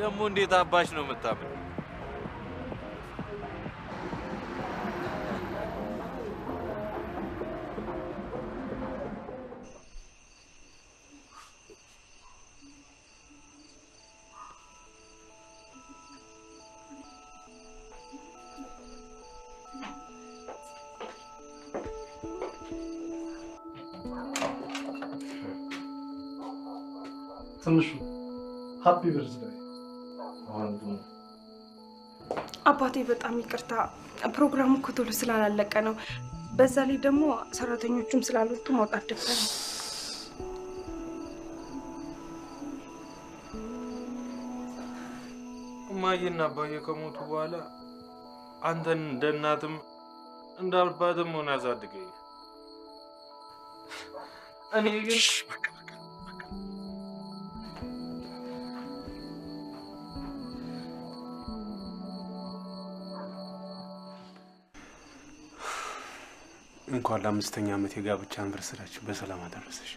ደግሞ እንዴት አባሽ ነው የምታምሪው? ትንሹ happy birthday። አባቴ በጣም ይቅርታ፣ ፕሮግራሙ እኮ ቶሎ ስላላለቀ ነው። በዛ ላይ ደግሞ ሰራተኞቹም ስላልወጡ ማውጣት ደበረኝ። እማዬና አባዬ ከሞቱ በኋላ አንተን እንደ እናትም እንደ አባትም ሆነ አሳድገኝ። እኔ ግን እንኳን ለአምስተኛ ዓመት የጋብቻ አንቨርሰሪያችሁ በሰላም አደረሰሽ።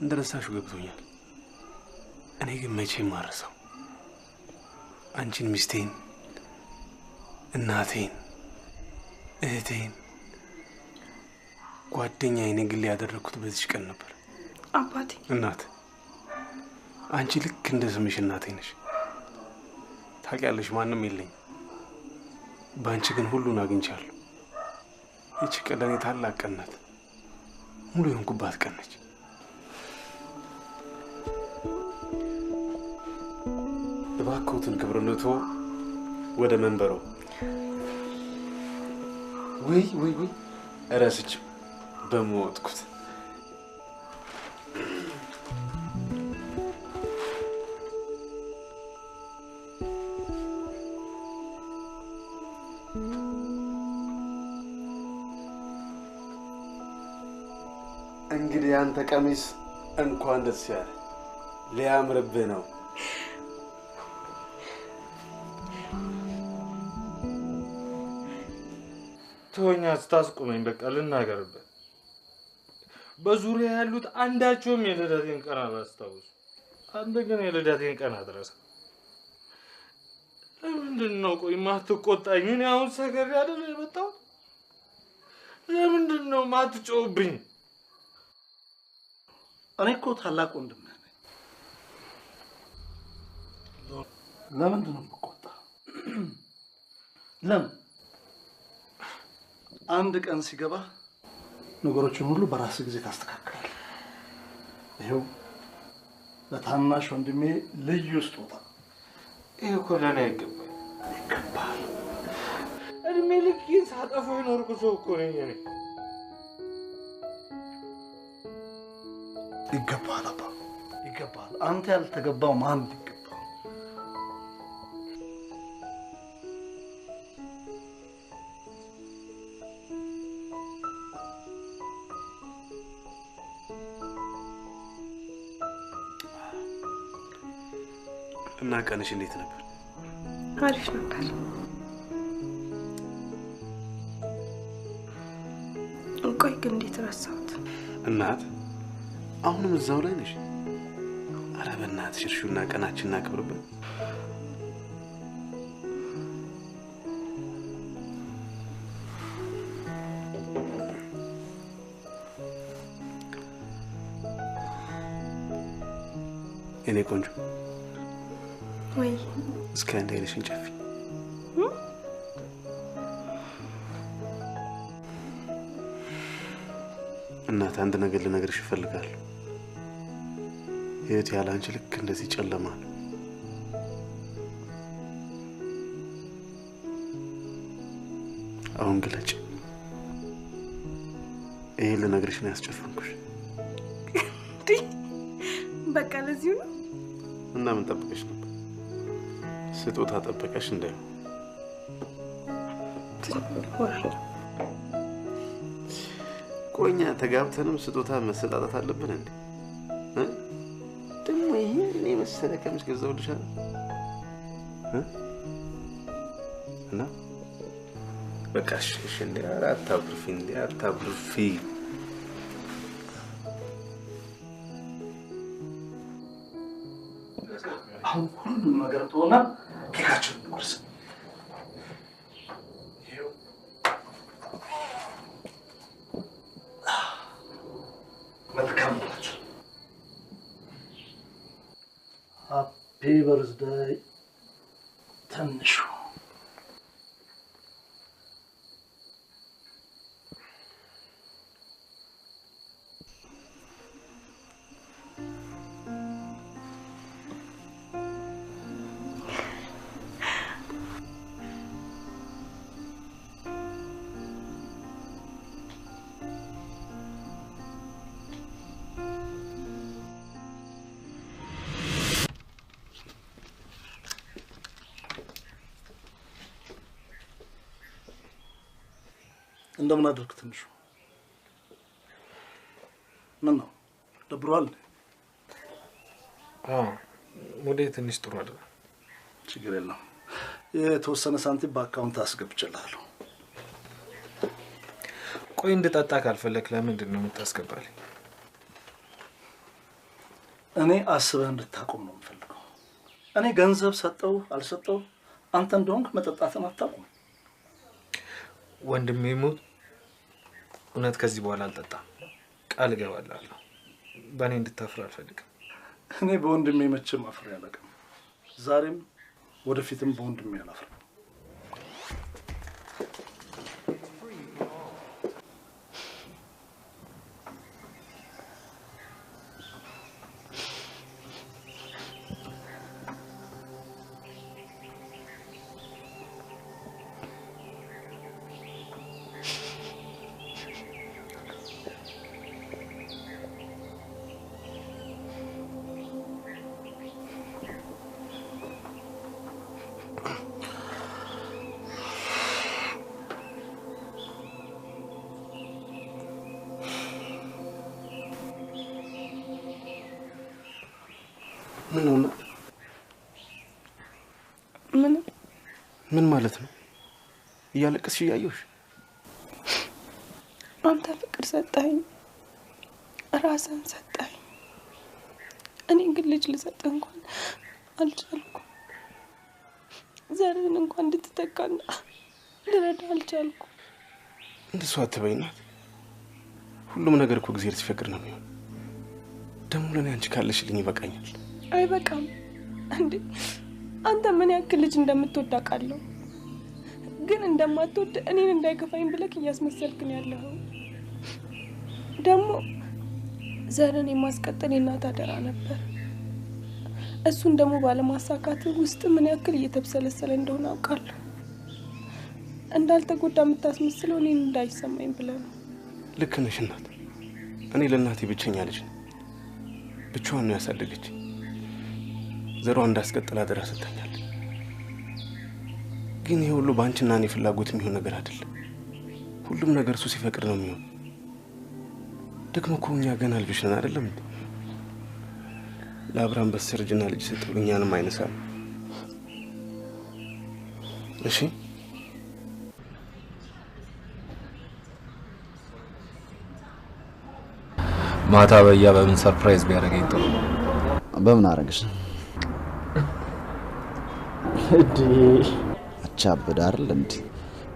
እንደረሳሽው ገብቶኛል። እኔ ግን መቼም አልረሳው አንቺን፣ ሚስቴን፣ እናቴን፣ እህቴን፣ ጓደኛዬን የግሌ ያደረግኩት በዚች ቀን ነበር። አባቴ እናት፣ አንቺ ልክ እንደ ስምሽ እናቴ ነሽ። ታውቂያለሽ፣ ማንም የለኝም። በአንቺ ግን ሁሉን አግኝቻለሁ። ይህች ቀን ለእኔ ታላቅ ቀን ናት። ሙሉ የሆንኩባት ቀን ነች። እባክዎትን ክብርነቶ ወደ መንበሮ። ውይ ውይ ውይ፣ እረስቼው በመወጥኩት። እንግዲህ አንተ ቀሚስ እንኳን ደስ ያለ፣ ሊያምርብህ ነው። ተወኛ፣ ስታስቆመኝ በቃ ልናገርበት። በዙሪያ ያሉት አንዳቸውም የልደቴን ቀን አላስታውሱ። አንተ ግን የልደቴን ቀን አትረሳ። ለምንድን ነው ቆይ ማትቆጣኝ? እኔ አሁን ሰከሬ አይደል የመጣሁት? ለምንድን ነው ማትጮህብኝ? እኔ እኮ ታላቅ ወንድምህ ነኝ። ለምንድን ነው የምቆጣ? ለምን? አንድ ቀን ሲገባ ነገሮችን ሁሉ በራስህ ጊዜ ታስተካክላለህ። ይኸው ለታናሽ ወንድሜ ልዩ ስጦታ። ይህ እኮ ለእኔ አይገባኝ። ይገባል። እድሜ ልኬን ሳጠፋው የኖርኩ ሰው እኮ ነኝ እኔ። ይገባል አባ፣ ይገባል። አንተ ያልተገባው ማን ይገባው? እና ቀንሽ እንዴት ነበር? አሪፍ ነበር። ቆይ ግን እንዴት ረሳሁት? እናት አሁንም እዛው ላይ ነሽ? ኧረ በእናትሽ እርሺውና ቀናችን እናክብርበት። የኔ ቆንጆ ወይ እስኪ አንድ ዓይንሽን ጨፍኝ። እናት አንድ ነገር ልነግርሽ እፈልጋለሁ። ህይወት ያለ አንቺ ልክ እንደዚህ ጨለማ ነው። አሁን ግለጭ። ይሄን ልነግርሽ ነው ያስጨፈንኩሽ። በቃ ለዚሁ ነው። እና ምን ጠብቀሽ ነበር? ስጦታ ጠበቀሽ እንዳይሆን። ቆይ እኛ ተጋብተንም ስጦታ መሰጣጣት አለብን እንዴ? ደግሞ ይሄን የመሰለ ቀሚስ ገዛሁልሻለሁ እና በቃ እሺ፣ እሺ። እንዴ ኧረ አታኩርፊ፣ እንዴ አታኩርፊ። አሁን ሁሉም ነገር ተወና ኬካችንን እንቁረስ። ይኸው መልካም ልደት። Happy birthday ትንሹ። እንደምን አደርክ ትንሹ? ምን ነው ደብሮሃል? አዎ mood ኤ ትንሽ ጥሩ አይደለም። ችግር የለም፣ የተወሰነ ሳንቲም በ account አስገብቼልሃለሁ። ቆይ እንድጠጣ ካልፈለክ ለምንድን ነው የምታስገባልኝ? እኔ አስበህ እንድታቆም ነው የምፈልገው። እኔ ገንዘብ ሰጠው አልሰጠው አንተ እንደሆንክ መጠጣትን አታቆም። ወንድሜ ሙት፣ እውነት ከዚህ በኋላ አልጠጣም፣ ቃል እገባልሃለሁ። በእኔ እንድታፍር አልፈልግም። እኔ በወንድሜ መቼም አፍሬ አላውቅም። ዛሬም ወደፊትም በወንድሜ አላፍርም። ምን ነው እናት? ምን ምን ማለት ነው? እያለቀስሽ እያየሁሽ። አንተ ፍቅር ሰጠኸኝ፣ ራስህን ሰጠኸኝ። እኔ ግን ልጅ ልሰጥህ እንኳን አልቻልኩም። ዘርህን እንኳን እንድትተካና ልረዳ አልቻልኩም። እንደሱ አትበይ እናት። ሁሉም ነገር እኮ እግዚአብሔር ሲፈቅድ ነው የሚሆን። ደግሞ ለእኔ አንቺ ካለሽልኝ ይበቃኛል። አይበቃም እንዴ? አንተ ምን ያክል ልጅ እንደምትወድ አውቃለሁ፣ ግን እንደማትወድ እኔን እንዳይከፋኝ ብለህ እያስመሰልክ ነው ያለኸው። ደግሞ ዘርን የማስቀጠል የእናት አደራ ነበር። እሱን ደግሞ ባለማሳካት ውስጥ ምን ያክል እየተብሰለሰለ እንደሆነ አውቃለሁ። እንዳልተጎዳ የምታስመስለው እኔን እንዳይሰማኝ ብለህ ነው። ልክ ነሽ እናት። እኔ ለእናቴ ብቸኛ ልጅ ነኝ። ብቻዋን ነው ያሳደገች። ዘሯ እንዳስቀጥል አደራ ሰጥታኛለች። ግን ይሄ ሁሉ በአንቺና እኔ ፍላጎት የሚሆን ነገር አይደለም። ሁሉም ነገር እሱ ሲፈቅድ ነው የሚሆን። ደግሞ እኮ እኛ ገና ልጆች ነን አይደለም እንዴ? ለአብርሃም በስተርጅና ልጅ ሰጠው፣ እኛንም አይነሳም። እሺ ማታ በያ በምን surprise ቢያደርገኝ ጥሩ ነው? በምን አደረግሽ? እንዴ አቻብድ አይደል እንዴ?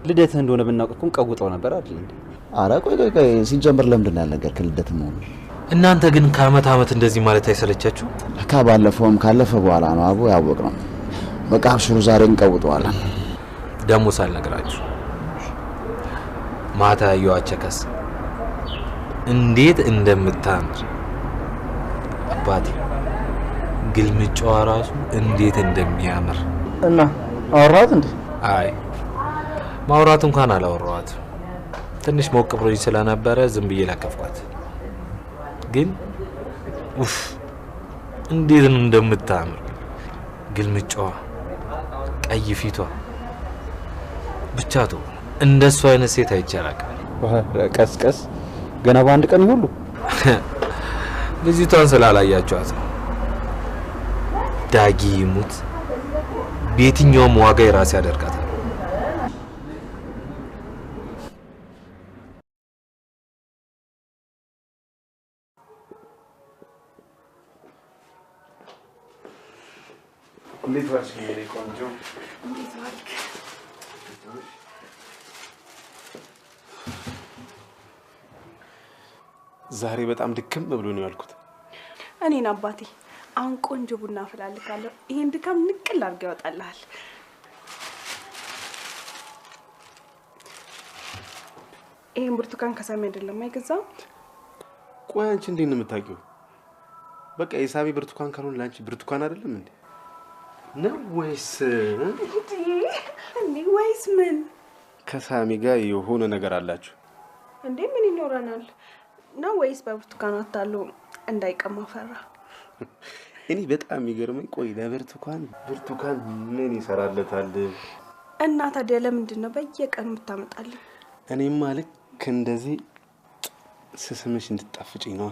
ልደትህ እንደሆነ ብናውቅ እኮ እንቀውጠው ነበር አይደል እንዴ? ኧረ ቆይ ቆይ ቆይ፣ ሲጀምር ለምንድን ነው ያልነገርከን ልደት መሆኑን? እናንተ ግን ከአመት አመት እንደዚህ ማለት አይሰለቻችሁ? ለካ ባለፈውም ካለፈ በኋላ ነው አቦ ያወቅነው። በቃ አብሽሩ፣ ዛሬ እንቀውጠዋለን። ደግሞ ሳልነግራችሁ ማታ ያየኋት ቸከስ እንዴት እንደምታምር አባቴ፣ ግልምጫዋ ራሱ እንዴት እንደሚያምር። እና አወራሃት እንዴ? አይ ማውራት እንኳን አላወራኋት። ትንሽ ሞቅ ብሎኝ ስለነበረ ዝም ብዬ ለከፍኳት። ግን ኡፍ እንዴት እንደምታምር ግልምጫዋ፣ ቀይ ፊቷ፣ ብቻ ተው፣ እንደሱ አይነት ሴት አይቼ አላውቅም። ቀስ ቀስ፣ ገና በአንድ ቀን ይሁሉ። ልጅቷን ስላላያችኋት ነው። ዳጊ ይሙት በየትኛውም ዋጋ የራሴ ያደርጋታል። እንዴት ዋልሽ የኔ ቆንጆ? እንዴት ዋልክ? ዛሬ በጣም ድክም ብሎ ነው ያልኩት። እኔን አባቴ አሁን ቆንጆ ቡና አፈላልካለሁ። ይሄን ድካም ንቅል አድርገው ያወጣልሃል። ይሄን ብርቱካን ከሳሚ አይደለም አይገዛው? ቆይ አንቺ እንዴት ነው የምታውቂው? በቃ የሳሚ ብርቱካን ካልሆነ ላንቺ ብርቱካን አይደለም እንዴ? ነው ወይስ እንዴ? ወይስ ምን? ከሳሚ ጋር የሆነ ነገር አላችሁ እንዴ? ምን ይኖረናል? ነው ወይስ በብርቱካን አታሎ እንዳይቀማ ፈራ? እኔ በጣም የሚገርመኝ ቆይ ለብርቱካን ብርቱካን ምን ይሰራለታል? እና ታዲያ ለምንድን ነው በየቀኑ የምታመጣልኝ? እኔማ ልክ እንደዚህ ስስምሽ እንድትጣፍጪኝ ነው።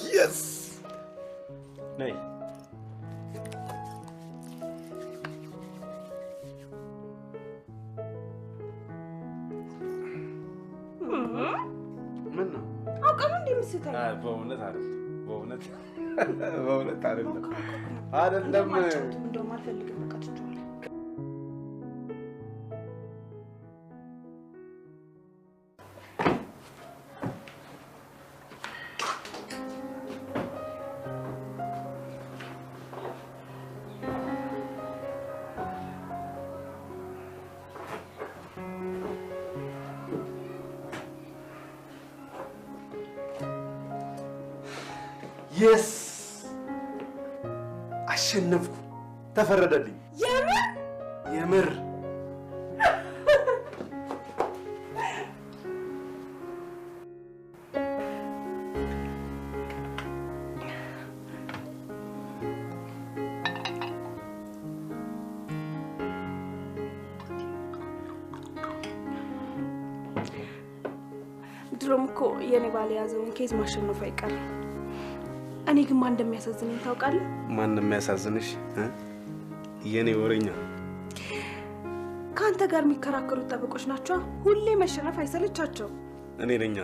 Yes! ነይ። ምን ነው? አውቀህ ነው እንዴ የምትስተኝ? አይ በእውነት አይደለም። በእውነት በእውነት አይደለም። አይደለም። እንደውም አልፈልግም። በቃ ትቼዋለሁ። Yes! አሸነፍኩ። ተፈረደልኝ። የምር የምር። ድሮም እኮ የኔ ባል የያዘውን case ማሸነፉ አይቀርም። እኔ ግን ማን እንደሚያሳዝነኝ ታውቃለህ? ማን እንደሚያሳዝንሽ? የኔ ወሬኛ። ካንተ ጋር የሚከራከሩት ጠበቆች ናቸው። ሁሌ መሸነፍ አይሰለቻቸው። እኔ ነኝ።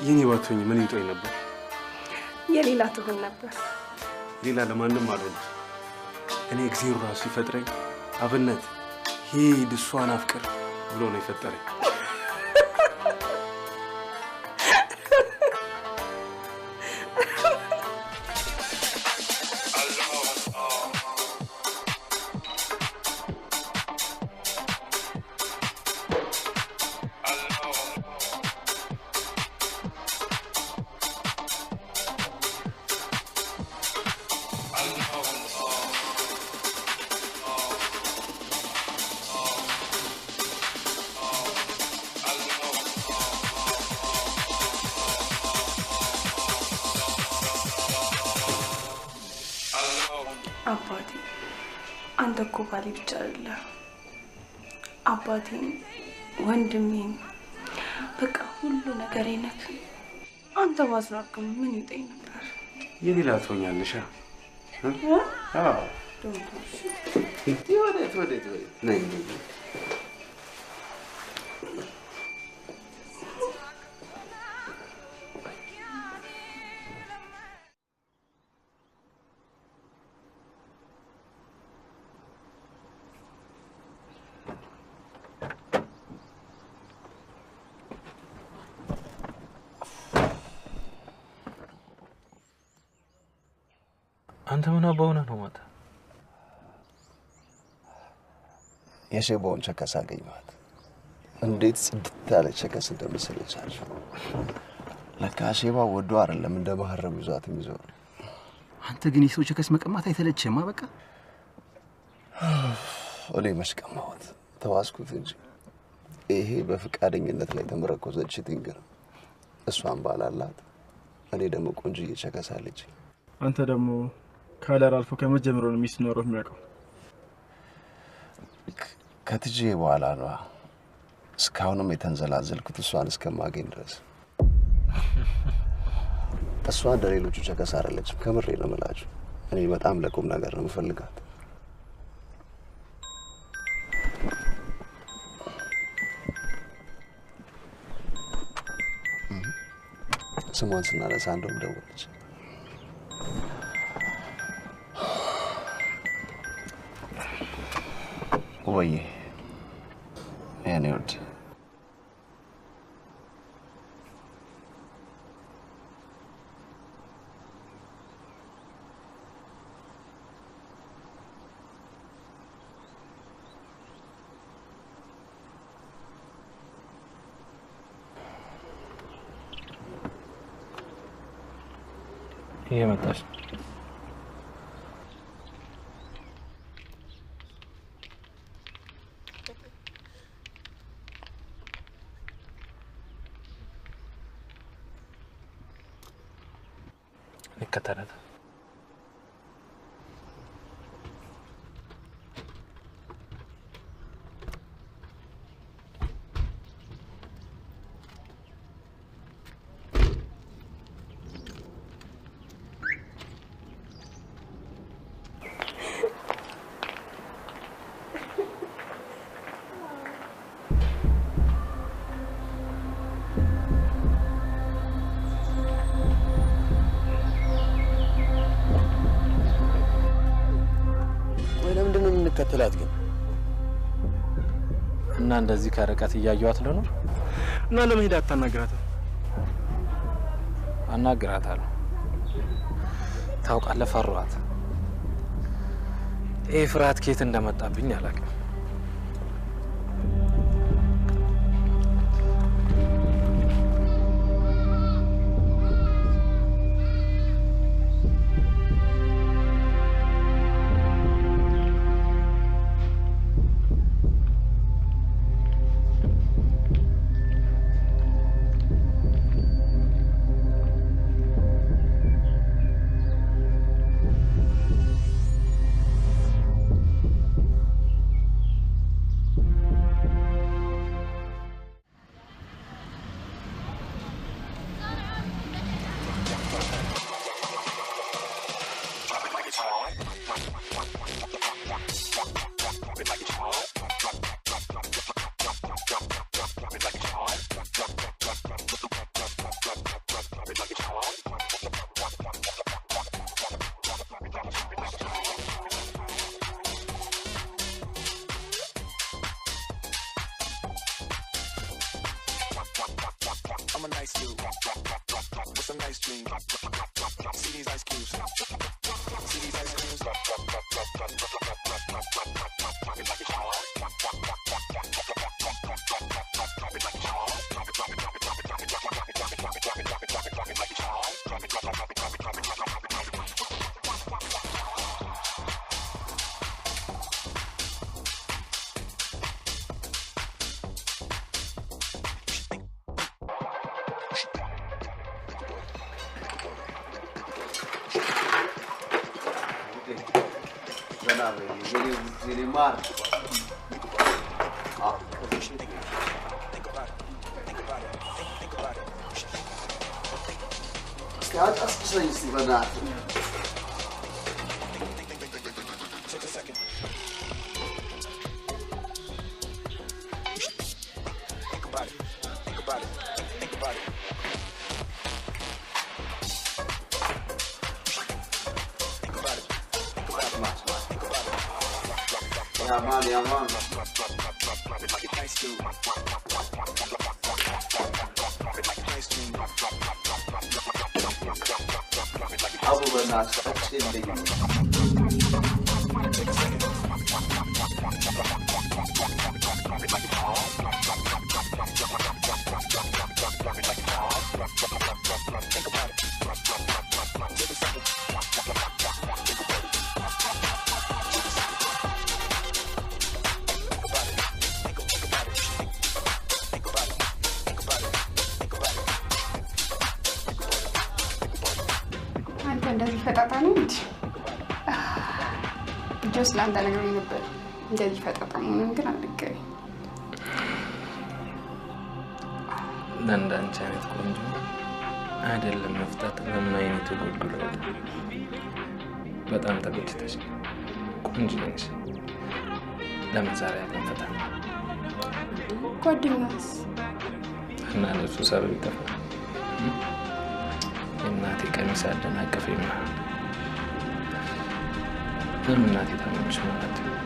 የኔ ባትሆኝ ምን ይጦኝ ነበር? የሌላ ትሆን ነበር። ሌላ ለማንም አልሆንም። እኔ እግዚአብሔር ራሱ ይፈጥረኝ አብነት ሂድ እሷን አፍቅር ብሎ ነው የፈጠረኝ። አባቴ አንተ እኮ ባሌ ብቻ አይደለም፣ አባቴም ወንድሜም በቃ ሁሉ ነገሬ ነህ። አንተ ባዝናርክም ምን ይውጠኝ ነበር? የሌላ ትሆኛለሽ። አዎ ወዴት ወዴት ወዴት? ነይ ነይ። አንተ ምን አባውና ነው ማታ የሼባውን chicks አገኘኋት። እንዴት ጽድት ያለ chicks እንደመሰለቻቸው። ለካ ሼባ ወዶ አይደለም እንደ መሀረብ ይዟት የሚዞር። አንተ ግን የሰው chicks መቀማት አይተለችህማ? በቃ እኔ መች ቀማሁት? ተዋስኩት እንጂ። ይሄ በፍቃደኝነት ላይ ተመረኮዘ cheating ነው። እሷን ባላላት እኔ ደግሞ ቆንጆዬ chicks አለች። አንተ ደግሞ ከለር አልፎ ከመጀመሪያው ነው ሚስት ኖሮህ የሚያውቀው። ከትጄ በኋላ ነው እስካሁንም የተንዘላዘልኩት እሷን እስከማገኝ ድረስ። እሷ እንደ ሌሎቹ chicks አይደለችም። ከምሬ ነው የምላችሁ። እኔ በጣም ለቁም ነገር ነው የምፈልጋት። ስሟን ስናነሳ እንደውም ደወለች። ወይ የኔ ውድ እየመጣች ነው። እንከተላት። ከተላት ግን እና እንደዚህ ከርቀት እያየኋት ልኖር እና ለመሄድ አታናግራትም? አናግራታለሁ። ታውቃለህ፣ ፈራኋት። ይህ ፍርሃት ከየት እንደመጣብኝ አላውቅም። See these ice cubes. See these ice cubes. Drop it like it's hot. Drop it like it's hot. Drop it, drop it, drop it, drop it, drop it, drop it, drop it, drop it, drop it, drop it, drop it, drop it like it's hot. Drop it, drop it, drop it, drop it, drop it, drop it, drop it, drop it. ማር እስኪ አቀስቅሰኝ እስኪ በእናትህ። ያማን ያማን አቡ በእናትህ ጠጪልኝ። አንተ እንደዚህ ፈጣጣ ነው እንዴ? ጆስ ለአንተ ነግሮኝ ነበር እንደዚህ ፈጣጣ መሆኑን ግን አልነገረኝም። ለእንዳንቺ አይነት ቆንጆ አይደለም መፍታት ለምን አይነቱ ጎድሎ በጣም ተጎድተሽ ቆንጆ ነሽ። ለምን ዛሬ አልፈታም? ጓደኛስ እና ለሱ ሰበብ ይጠፋል። የእናቴ ቀሚስ አደናቀፈኝ ምናምን። ለምን እናቴ ታመመች ማለት ነው?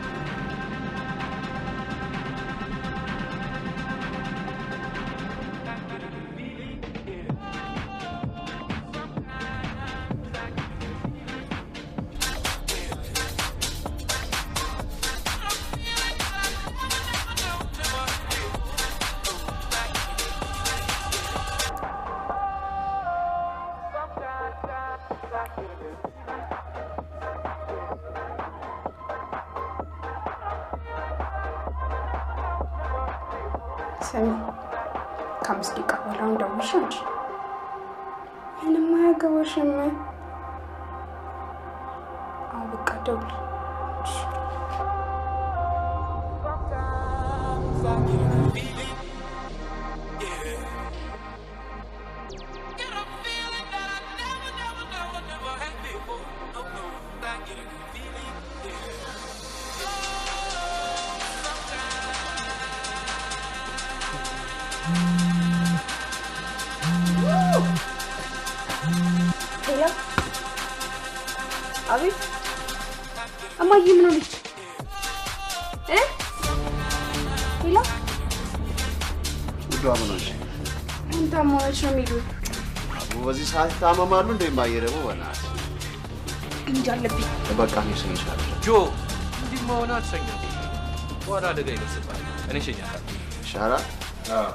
ስሚ፣ ከ5 ደቂቃ በኋላ አሁን ደውልሽ አንቺ ምንም አያገባሽም። አዎ በቃ ደውል። Hello፣ አቤት። እማዬ ምን ሆነች? እ Hello፣ ውዷ ምን ሆነች? ምን ታመመች ነው የሚሉት? አቡ በዚህ ሰዓት ይታመማሉ እንደ እማዬ ደግሞ በእናትህ እንጃ አለብኝ። በቃ እኔ እሸኝሻለሁ። ጆ እንዲህ መሆን አትሸኛም። በኋላ አደጋ ይደርስብሃል። እኔ እሸኛታለሁ። ይሻላል። አዎ።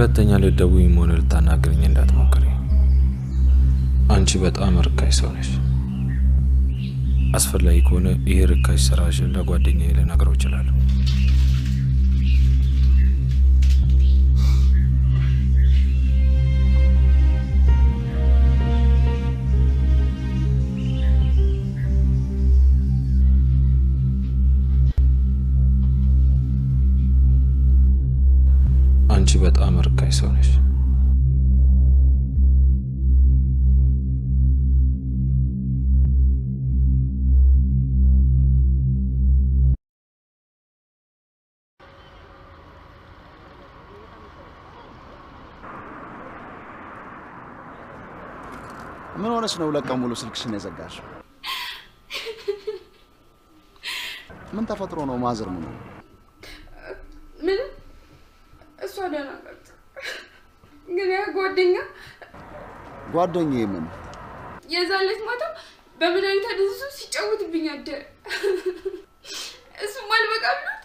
ሁለተኛ ልትደውይም ሆነ ልታናግሪኝ እንዳትሞክሪ። አንቺ በጣም ርካሽ ሰው ነሽ። አስፈላጊ ከሆነ ይሄ ርካሽ ስራሽን ለጓደኛዬ ልነግረው እችላለሁ። አንቺ በጣም ርካሽ ሰው ነሽ። ምን ሆነሽ ነው ሁለት ቀን ሙሉ ስልክሽን የዘጋሽው? ምን ተፈጥሮ ነው ማዘር? ምን ነው? ምን እሷ ደህና ናት፣ ግን ያ ጓደኛዬ ምን የዛን ዕለት ማታ በመድኃኒት አደንዝዞ ሲጫወትብኝ አደረ። እሱም አልበቃ ብሎት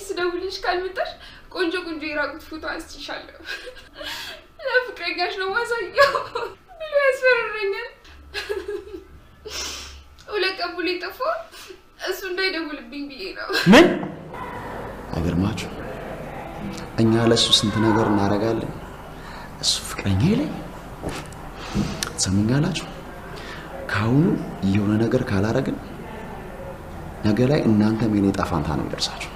ስደውልልሽ ካልመጣሽ ቆንጆ ቆንጆ የራቁት ፎቶ አንስቼሻለሁ ለፍቅረኛሽ ነው ማሳየው ብሎ ያስፈራራኛል። ሁለት ቀን ሙሉ የጠፋው እሱ እንዳይደውልብኝ ብዬ ነው። ምን አይገርማችሁ? እኛ ለእሱ ስንት ነገር እናደርጋለን፣ እሱ ፍቅረኛ ላይ ትሰሙኛላችሁ? ከአሁኑ የሆነ ነገር ካላረግን ነገ ላይ እናንተም የኔ ዕጣ ፋንታ ነው የሚደርሳችሁ።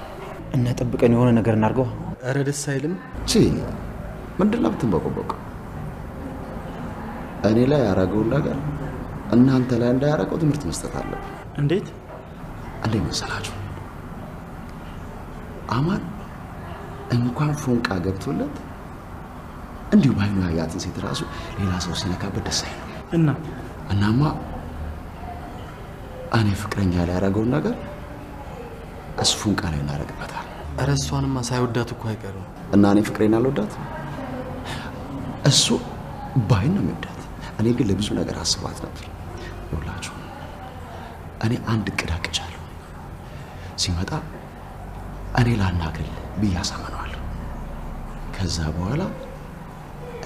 እና ጠብቀን የሆነ ነገር እናድርገው። ኧረ ደስ አይልም። ቺ ምንድን ነው የምትንበቆበቀው? እኔ ላይ ያደረገውን ነገር እናንተ ላይ እንዳያደርገው ትምህርት መስጠት አለብን። እንዴት? እንዴት መሰላችሁ? አማን እንኳን ፎንቃ ገብቶለት እንዲሁ በአይኑ ያያትን ሴት ራሱ ሌላ ሰው ሲነካበት ደስ አይልም። እናማ እኔ ፍቅረኛ ላይ ያደረገውን ነገር እሱ ፎንቃ ላይ እናደርግበታል። ኧረ እሷንማ ሳይወዳት እኮ አይቀርም። እና እኔ ፍቅሬን አልወዳት፣ እሱ ባይን ነው የሚወዳት። እኔ ግን ለብዙ ነገር አስባት ነበር። ይኸውላችሁ እኔ አንድ እቅድ አቅጃለሁ። ሲመጣ እኔ ላናግርልህ ብዬ አሳምነዋለሁ። ከዛ በኋላ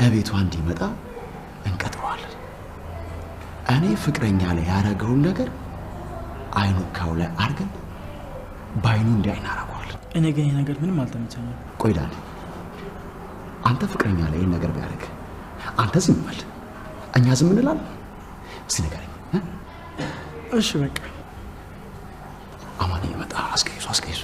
እቤቷ እንዲመጣ እንቀጥረዋለን። እኔ ፍቅረኛ ላይ ያደረገውን ነገር አይኑ ካው ላይ አድርገን በአይኑ እንዲያይ እናደርገዋለን። እኔ ግን ይሄ ነገር ምንም አልተመቸኝም። ቆይ ዳኒ፣ አንተ ፍቅረኛ ላይ ይሄን ነገር ቢያደርግ አንተ ዝም በል፣ እኛ ዝም እንላለን? እስቲ ንገረኝ። እሺ በቃ አማን እየመጣ አስቀይሱ፣ አስቀይሱ።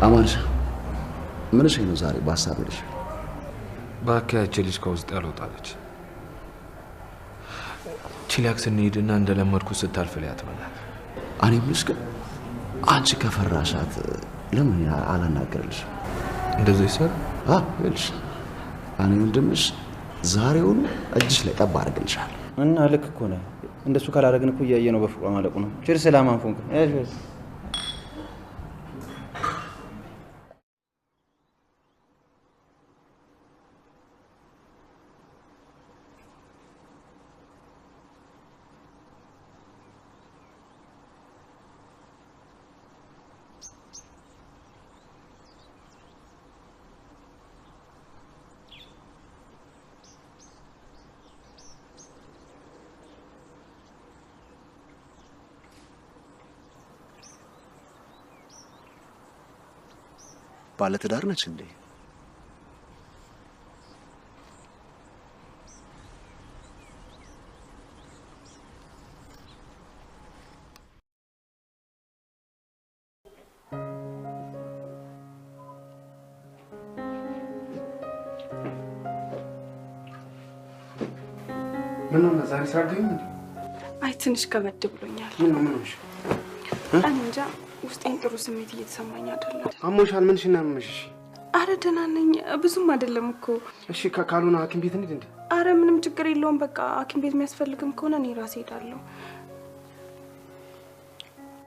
አማንሽ ምንሽ ነው ዛሬ በሀሳብ ሄደሽ? እባክህ ያቺ ልጅ ከውስጥ ያልወጣለች። ቺላክስ እንሂድና እንደለመድኩት ስታልፍ ላይ አትበላት። እኔ የምልሽ ግን አንቺ ከፈራሻት ለምን አላናግርልሽም? እንደዚህ ይሰራል? አዎ ይኸውልሽ፣ እኔ ወንድምሽ ዛሬውኑ እጅሽ ላይ ጠብ አደርግልሻለሁ። እና ልክ እኮ ነህ። እንደሱ ካላደረግን እኮ እያየ ነው በፍቅሯ ማለቁ ነው። ችር ሰላም ፎንክ ባለትዳር ነች እንዴ? ምን ነው ዛሬ ስራ አትገቢም እንዴ? አይ ትንሽ ከበድ ብሎኛል። ምን ነው ምን ሆንሽ? እኔ እንጃ ውስጤን ጥሩ ስሜት እየተሰማኝ አይደለም። አሞሻል? ምንሽን ነው ያመመሽ? አረ ደህና ነኝ፣ ብዙም አይደለም እኮ። እሺ ካልሆነ ሐኪም ቤት እንሂድ እንዴ? አረ ምንም ችግር የለውም። በቃ ሐኪም ቤት የሚያስፈልግም ከሆነ እኔ ራሴ እሄዳለሁ።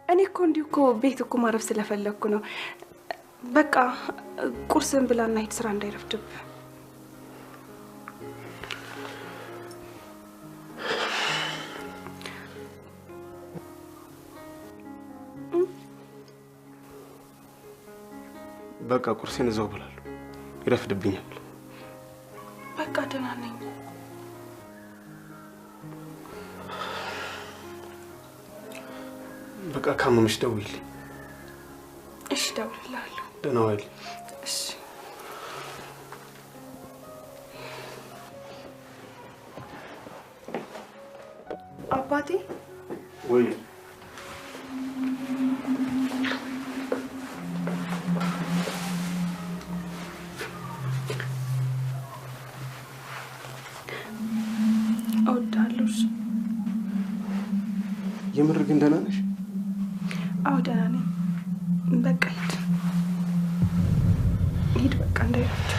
እኔ እኮ እንዲሁ እኮ ቤት እኮ ማረፍ ስለፈለግኩ ነው። በቃ ቁርስን ብላና ሂድ፣ ስራ እንዳይረፍድብህ። በቃ ቁርሴን እዛው እበላለሁ፣ ይረፍድብኛል። በቃ ደህና ነኝ። በቃ ካመመሽ ደውይልኝ። እሺ እደውልልሃለሁ። ደህና ዋይልኝ። እሺ። አባቴ ወይ እወድሃለሁ። እሺ። የምር ግን ደህና ነሽ? አዎ ደህና ነኝ። በቃ ሂድ ሂድ፣ በቃ እንዳይረፍድ።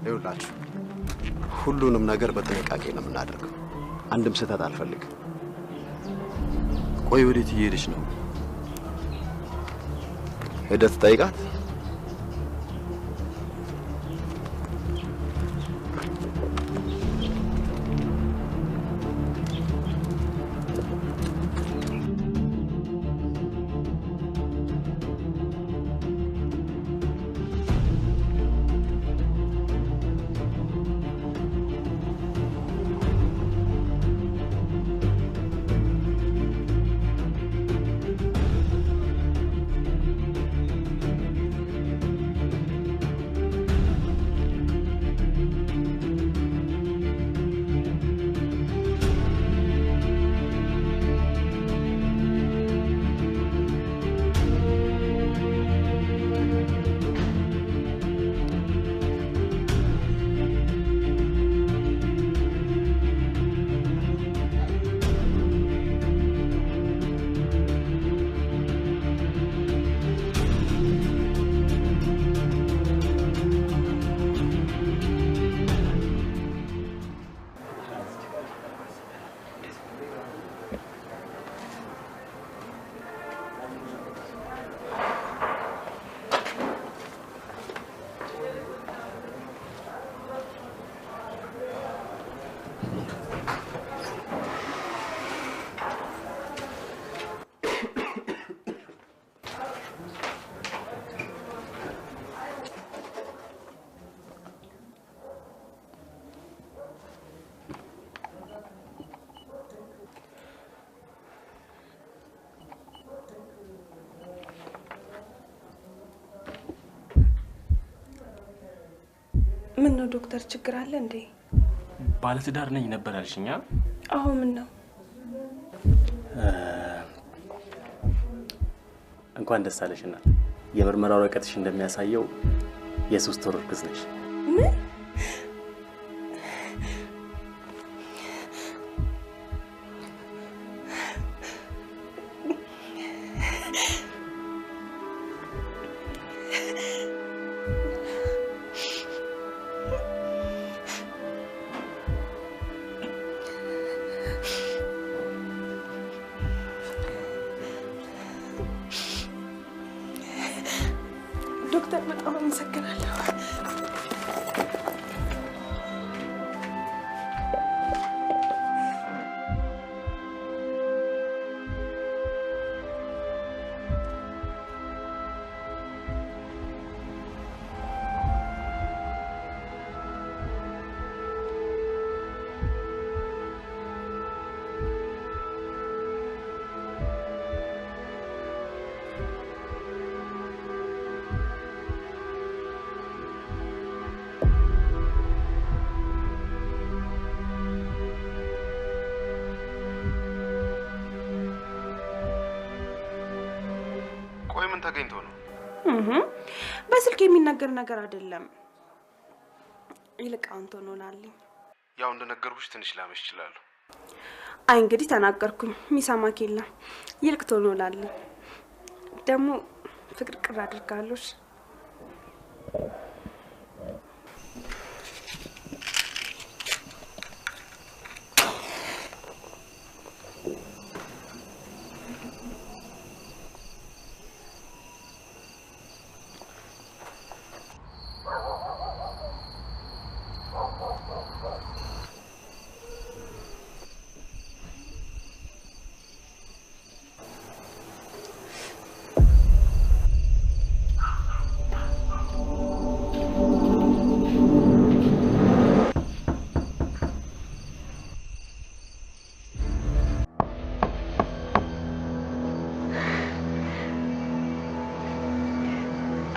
ይኸውላችሁ ሁሉንም ነገር በጥንቃቄ ነው የምናደርገው። አንድም ስህተት አልፈልግም። ቆይ ወዴት እየሄደች ነው? ሄደህ ትጠይቃት። ምን ነው ዶክተር፣ ችግር አለ እንዴ? ባለትዳር ነኝ ነበር ያልሽኛ? አዎ። ምን ነው? እንኳን ደስ አለሽ እናት። የምርመራ ወረቀትሽ እንደሚያሳየው የ3 ወር እርጉዝ ነሽ። ምን? ዶክተር በጣም አመሰግናለሁ። ምን ተገኝቶ ነው? በስልክ የሚነገር ነገር አይደለም። ይልቅ አሁን ቶሎ ናልኝ። ያው እንደነገርኩሽ ትንሽ ላመሽ እችላለሁ። አይ እንግዲህ ተናገርኩኝ፣ የሚሰማክ የለም። ይልቅ ቶሎ ናልኝ። ደግሞ ፍቅር ቅር አድርጋለሽ።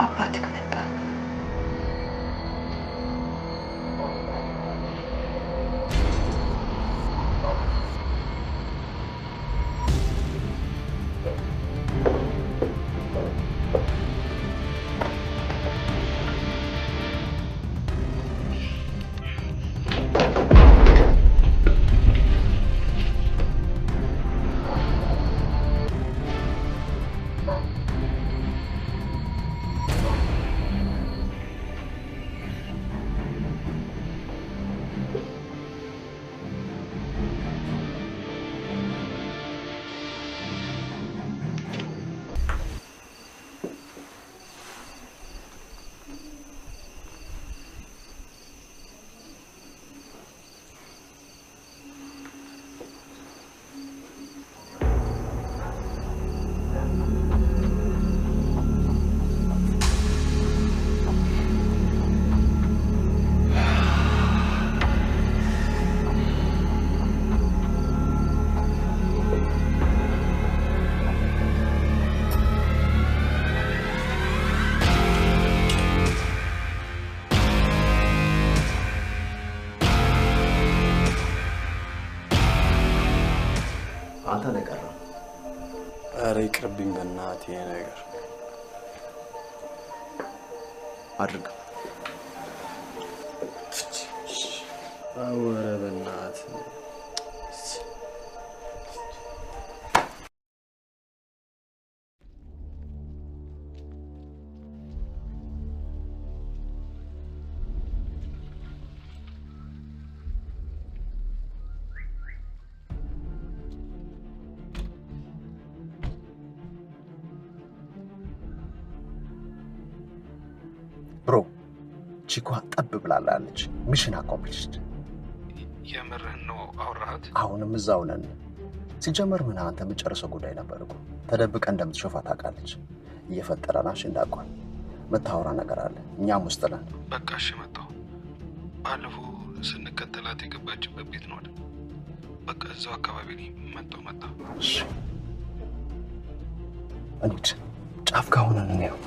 አባትህ መጣ። አንተ ነው የቀረው። ኧረ ይቅርብኝ በእናትህ ይሄ ነገር። አድርግ። ኧረ በእናትህ Bro ቺኳ ጠብ ብላላለች። Mission accomplished። የምርህን ነው አወራሃት? አሁንም እዛው ነን። ሲጀመር ምን አንተ የምትጨርሰው ጉዳይ ነበር እኮ። ተደብቀ እንደምትሾፋ ታውቃለች። እየፈጠረናሽ እንዳቋል መታወራ ነገር አለ። እኛም ውስጥ ነን። በቃ እሺ፣ መጣሁ። ባለፈው ስንከተላት የገባችበት ቤት ነው አይደል? በቃ እዛው አካባቢ ነኝ። መጣሁ መጣሁ። እሺ እንሂድ። ጫፍ ጋር ሆነን እንየው።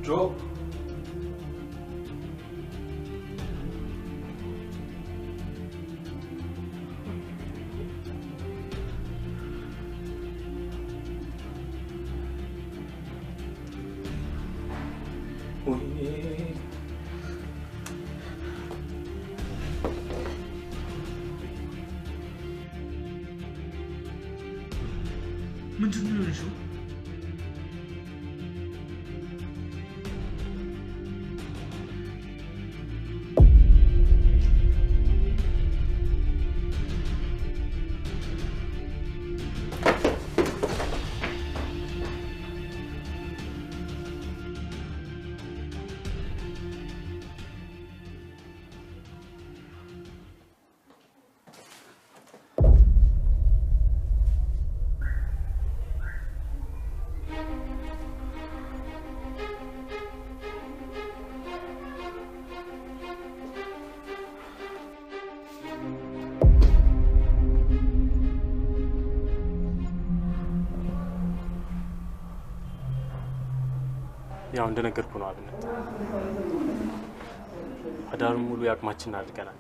ጆ ወይኔ ምንድን ነው የሆንሽው? ያው እንደነገርኩህ ነው አብነት። አዳሩን ሙሉ ያቅማችንን አድርገናል።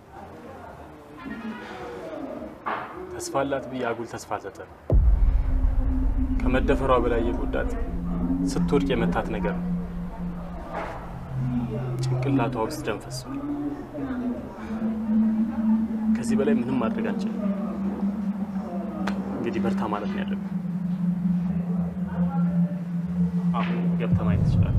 ተስፋ አላት ብዬ አጉል ተስፋ አልሰጠንም። ከመደፈሯ በላይ የጎዳት ስትወድቅ የመታት ነገር ነው። ጭንቅላቷ ውስጥ ደም ፈሷል። ከዚህ በላይ ምንም ማድረግ አንችልም። እንግዲህ በርታ ማለት ነው ያለብን። አሁን ገብተህ ማየት ትችላለህ።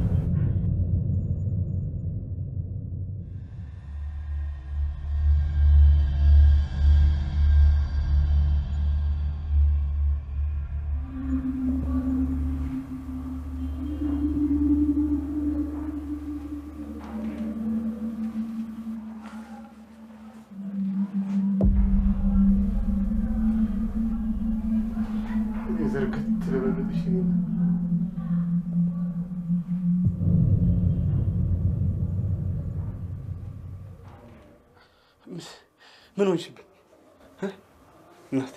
ምን ሆንሽብኝ እናት?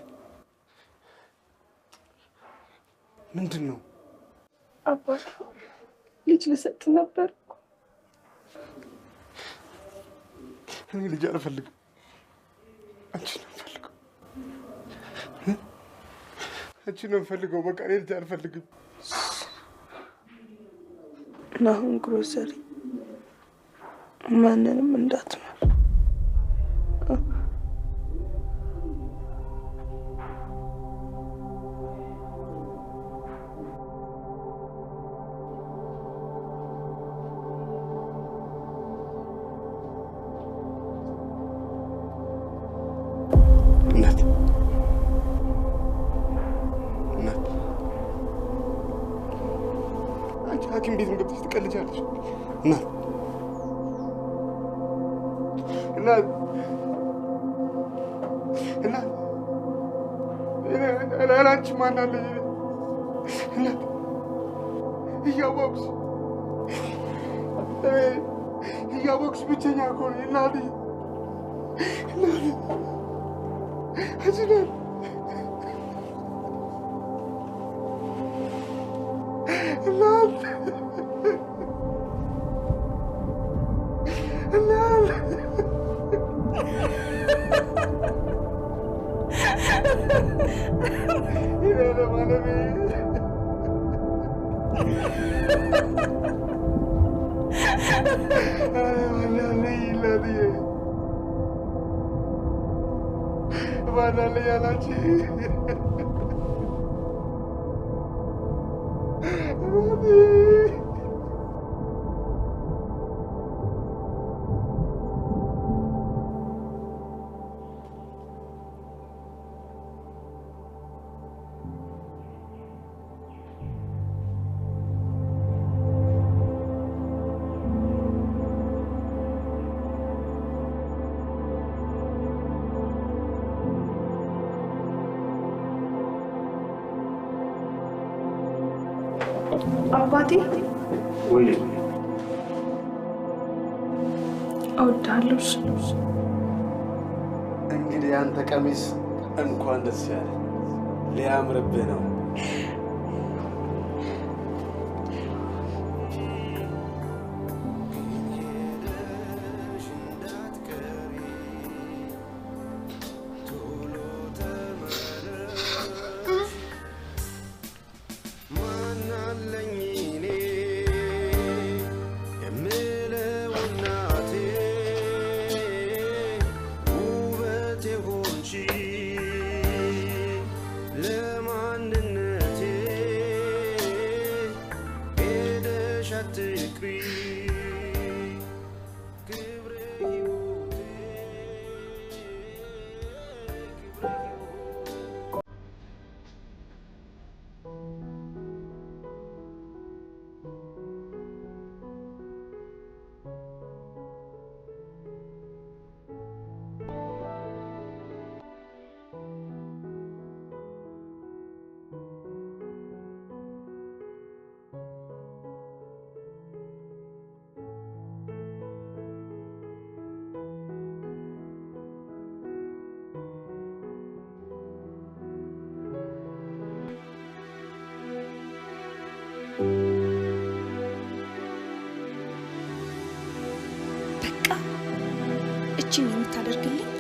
ምንድን ነው? አባት ልጅ ልሰጥ ነበር። እኔ ልጅ አልፈልግም። አንቺን ነው የምፈልገው። አንቺን ነው የምፈልገው። በቃ እኔ ልጅ አልፈልግም። ናሁን ግሮሰሪ ማንንም እንዳትመር። እናት እናት፣ አንቺ ሐኪም ቤት ገብተሽ ትቀልጃለሽ። እናት እናት እናት፣ አንቺ ማን አለኝ? እናት እያወቅሽ እያወቅሽ ብቸኛ እኮ ነኝ እናቴ። እናቴ አንቺ ናት። እናት እናት አባቴ ወይ እወድሃለሁ። እንግዲህ አንተ ቀሚስ እንኳን ደስ ያለ፣ ሊያምርብህ ነው። በቃ እቺን የምታደርግልኝ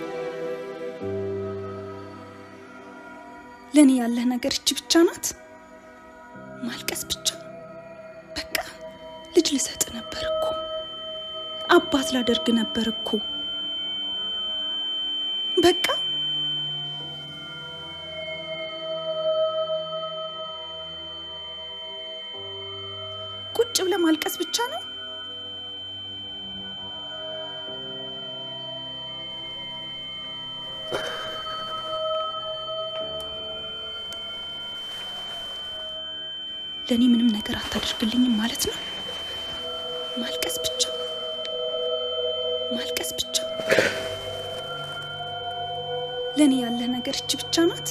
ለኔ ያለህ ነገር እቺ ብቻ ናት። ማልቀስ ብቻ። በቃ ልጅ ልሰጥ ነበር እኮ፣ አባት ላደርግ ነበር እኮ። በቃ ቁጭ ብለህ ማልቀስ ብቻ ነው። ለኔ ምንም ነገር አታደርግልኝም ማለት ነው። ማልቀስ ብቻ፣ ማልቀስ ብቻ። ለኔ ያለህ ነገር እቺ ብቻ ናት።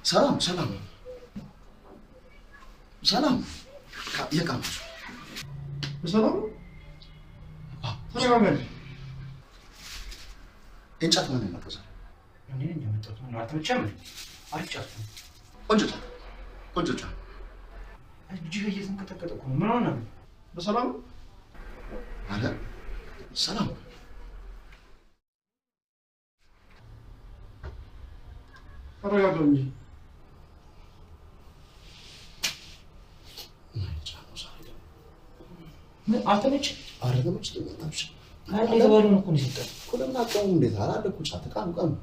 ሰላም ሰላም ሰላም። የቃም ሰላም ተረጋጋ። እንጨት ማን ያመጣው ዛሬ? እኔ ነኝ ያመጣሁት። ምን አልተመቸህም? አሪፍ ጫት ነው። ቆንጆ ጫት፣ ቆንጆ ጫት። እጅህ እየተንቀጠቀጠ እኮ ነው። ምን ሆነህ ነው? በሰላም አለ ሰላም። ተረጋጋ እንጂ። ምን አልተመቸህም? ኧረ ተመችቶኛል። አብሽር። አንዴ የተባለውን እኮ ነው የሰጠህ እኮ። ለምን አትቀሙም? እንዴት አለ እኮ ጫት። ቃም ቃም።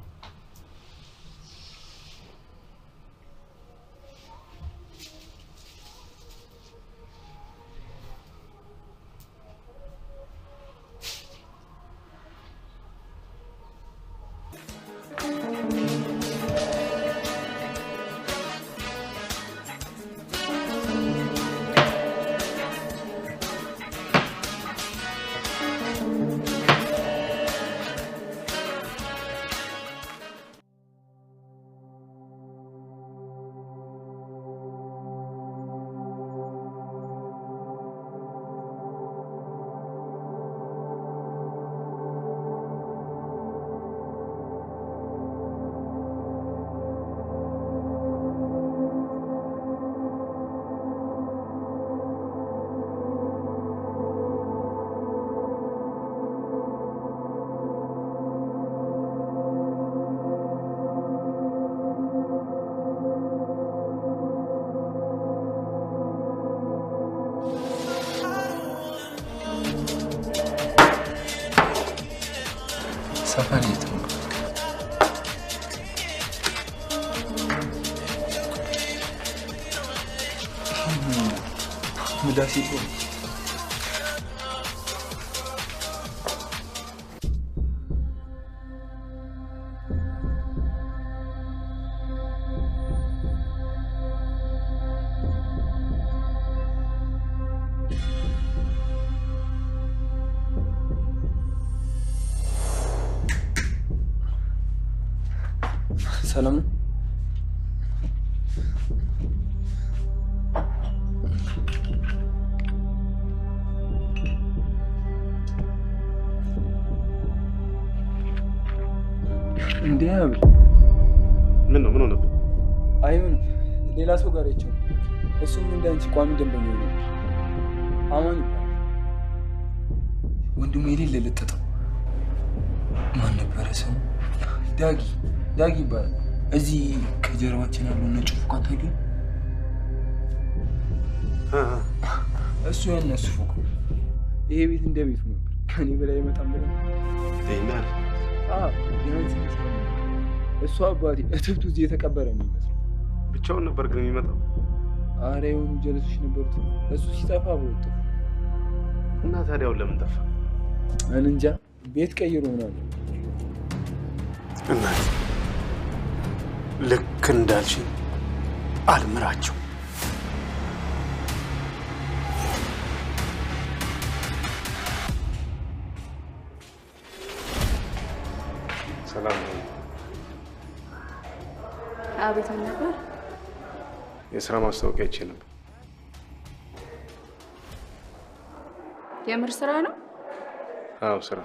ምላሴ ጥሩ ሰላም ነው። እንዴ አብል ምን ነው? ምን ሆነብህ? አይሆንም፣ ሌላ ሰው ጋር አይቼው። እሱም እንደ አንቺ ቋሚ ደንበኛ ነበር። አማን ይባላል። ወንድሙ የሌለ ለጠጠው። ማን ነበረ ስሙ? ዳጊ ዳጊ ይባላል። እዚህ ከጀርባችን ያለው ነጭ ፎቅ አታውቂውም? እሱ የእነሱ ፎቅ። ይሄ ቤት እንደ ቤቱ ነበር። ከኔ በላይ አይመጣም ብለህ ይናል። አዎ ቢያንስ እሱ አባቴ እትብቱ እዚህ የተቀበረ ነው የሚመስለው። ብቻውን ነበር ግን የሚመጣው? አረ የሆኑ ጀለሶች ነበሩት። እሱ ሲጠፋ አብረው ጠፉ። እና ታዲያውን ለምን ጠፋ? እኔ እንጃ። ቤት ቀይሮ ምናምን። እናት ልክ እንዳልሽኝ አልምራቸው። ሰላም ነው። አቤት፣ ምን ነበር? የስራ ማስታወቂያ አይቼ ነበር። የምር ስራ ነው? አዎ ስራ።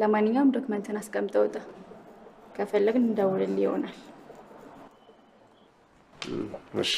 ለማንኛውም document ን አስቀምጠው ውጣ። ከፈለግን እንደውልልህ ይሆናል። እሺ።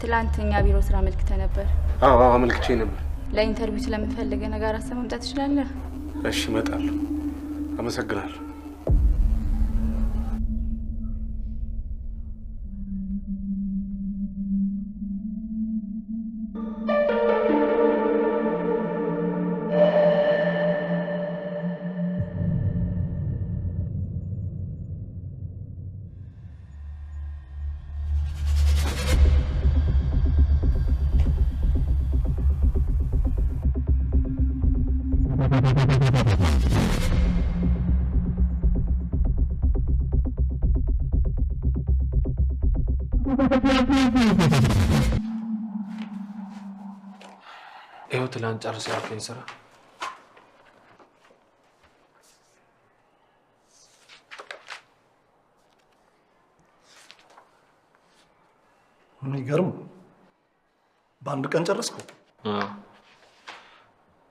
ትላንት እኛ ቢሮ ስራ አመልክተህ ነበር። አዎ አዎ አመልክቼ ነበር። ለ interview ስለምፈልግ ነገር አሰብ መምጣት ትችላለህ? እሺ እመጣለሁ። አመሰግናለሁ። ይኸው ትላንት ጨርሰህ ያልከኝ ስራ የሚገርም በአንድ ቀን ጨረስከው?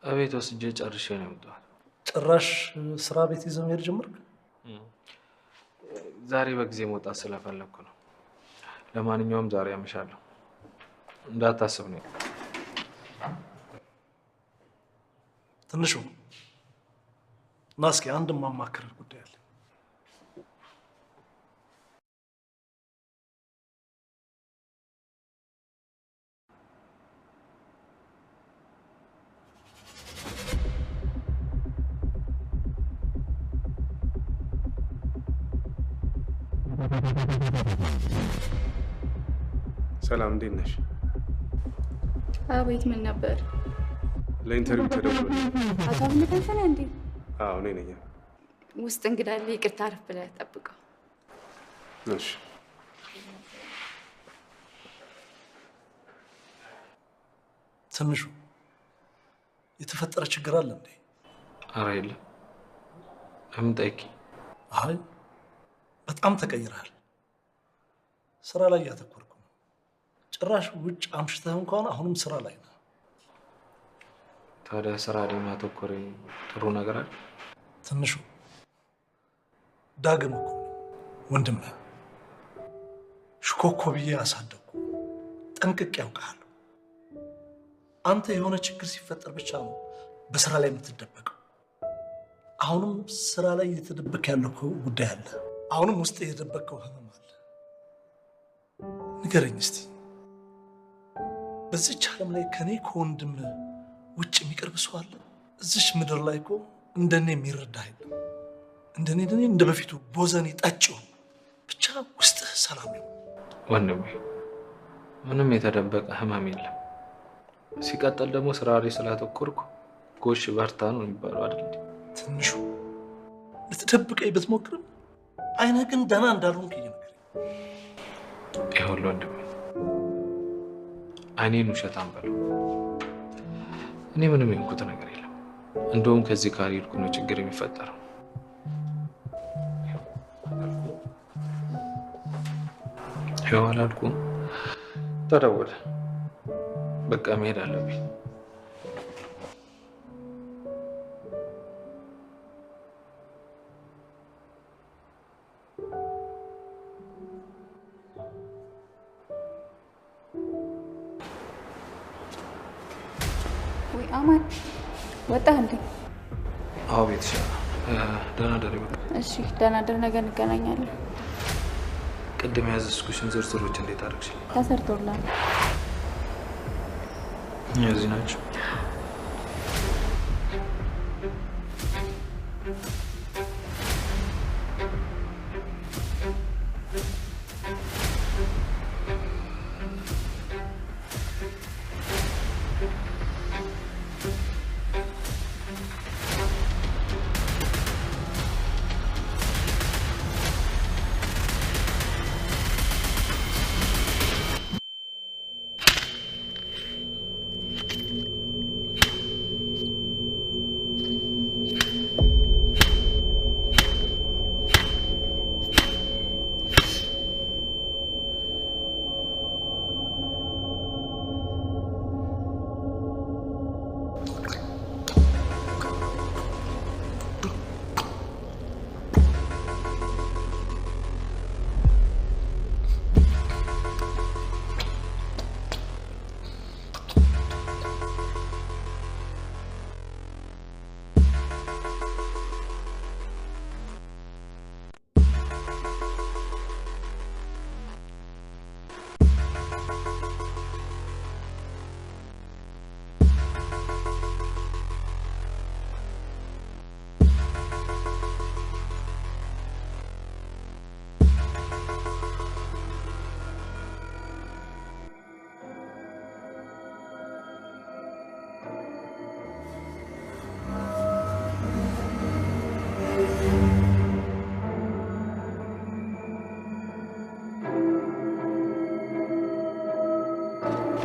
እቤት ወስጄ ጨርሼ ነው የመጣሁት። ጭራሽ ስራ ቤት ይዘህ መሄድ ጀመርክ? ዛሬ በጊዜ መውጣት ስለፈለግኩ ነው። ለማንኛውም ዛሬ አመሻለሁ፣ እንዳታስብ ነው። ትንሹ ና እስኪ አንድ የማማክርህ ጉዳይ አለ። ሰላም፣ እንዴት ነሽ? አቤት፣ ምን ነበር? ለ interview ተደውሎልኝ። አቶ አብነት አንተ ነህ እንዴ? አዎ እኔ ነኝ። ውስጥ እንግዳ አለ፣ ይቅርታ አረፍ ብለህ ጠብቀው። እሺ። ትንሹ የተፈጠረ ችግር አለ እንዴ? ኧረ የለም። ለምን ጠይቂ? አይ በጣም ተቀይረሃል። ስራ ላይ ያተኮርኩ ነው። ጭራሽ ውጭ አምሽተህ እንኳን አሁንም ስራ ላይ ነህ። ታዲያ ስራ ላይ ማተኮሬ ጥሩ ነገር አለ? ትንሹ ዳግም እኮ ወንድምህ ሽኮኮ ብዬ አሳደግኩ። ጠንቅቄ ያውቃለሁ። አንተ የሆነ ችግር ሲፈጠር ብቻ ነው በስራ ላይ የምትደበቀው። አሁንም ስራ ላይ እየተደበቅ ያለው ጉዳይ አለ። አሁንም ውስጥ የተደበቀው ህመም አለ። ንገረኝ እስቲ፣ በዚች ዓለም ላይ ከኔ ከወንድም ውጭ የሚቀርብ ሰው አለ? እዚች ምድር ላይ እኮ እንደኔ የሚረዳ የለም። እንደኔ እንደ በፊቱ ቦዘኔ ጠጪው ብቻ ውስጥህ ሰላም ይሁን። ወንድሜ ምንም የተደበቀ ህመም የለም። ሲቀጥል ደግሞ ስራ ላይ ስላተኮርኩ ጎሽ በርታ ነው የሚባለው አይደል? ትንሹ ልትደብቀኝ ብትሞክርም አይነህ ግን ደህና እንዳልሆንክ እየነገረኝ። ይኸውልህ ወንድሜ አይኔን ውሸታም በለው። እኔ ምንም የሆንኩት ነገር የለም። እንደውም ከዚህ ካልሄድኩ ነው ችግር የሚፈጠረው። ይኸው አላልኩም? ተደወለ። በቃ መሄድ አለብኝ። ወይ አማን ወጣህ እንዴ? አዎ ቤትሽ። ደህና ደሪ። በቃ እሺ፣ ደህና ደር። ነገ እንገናኛለን። ቅድም ያዘዝኩሽን ዝርዝሮች እንዴት አደረግሽ? ተሰርቶልሃል። እነዚህ ናቸው።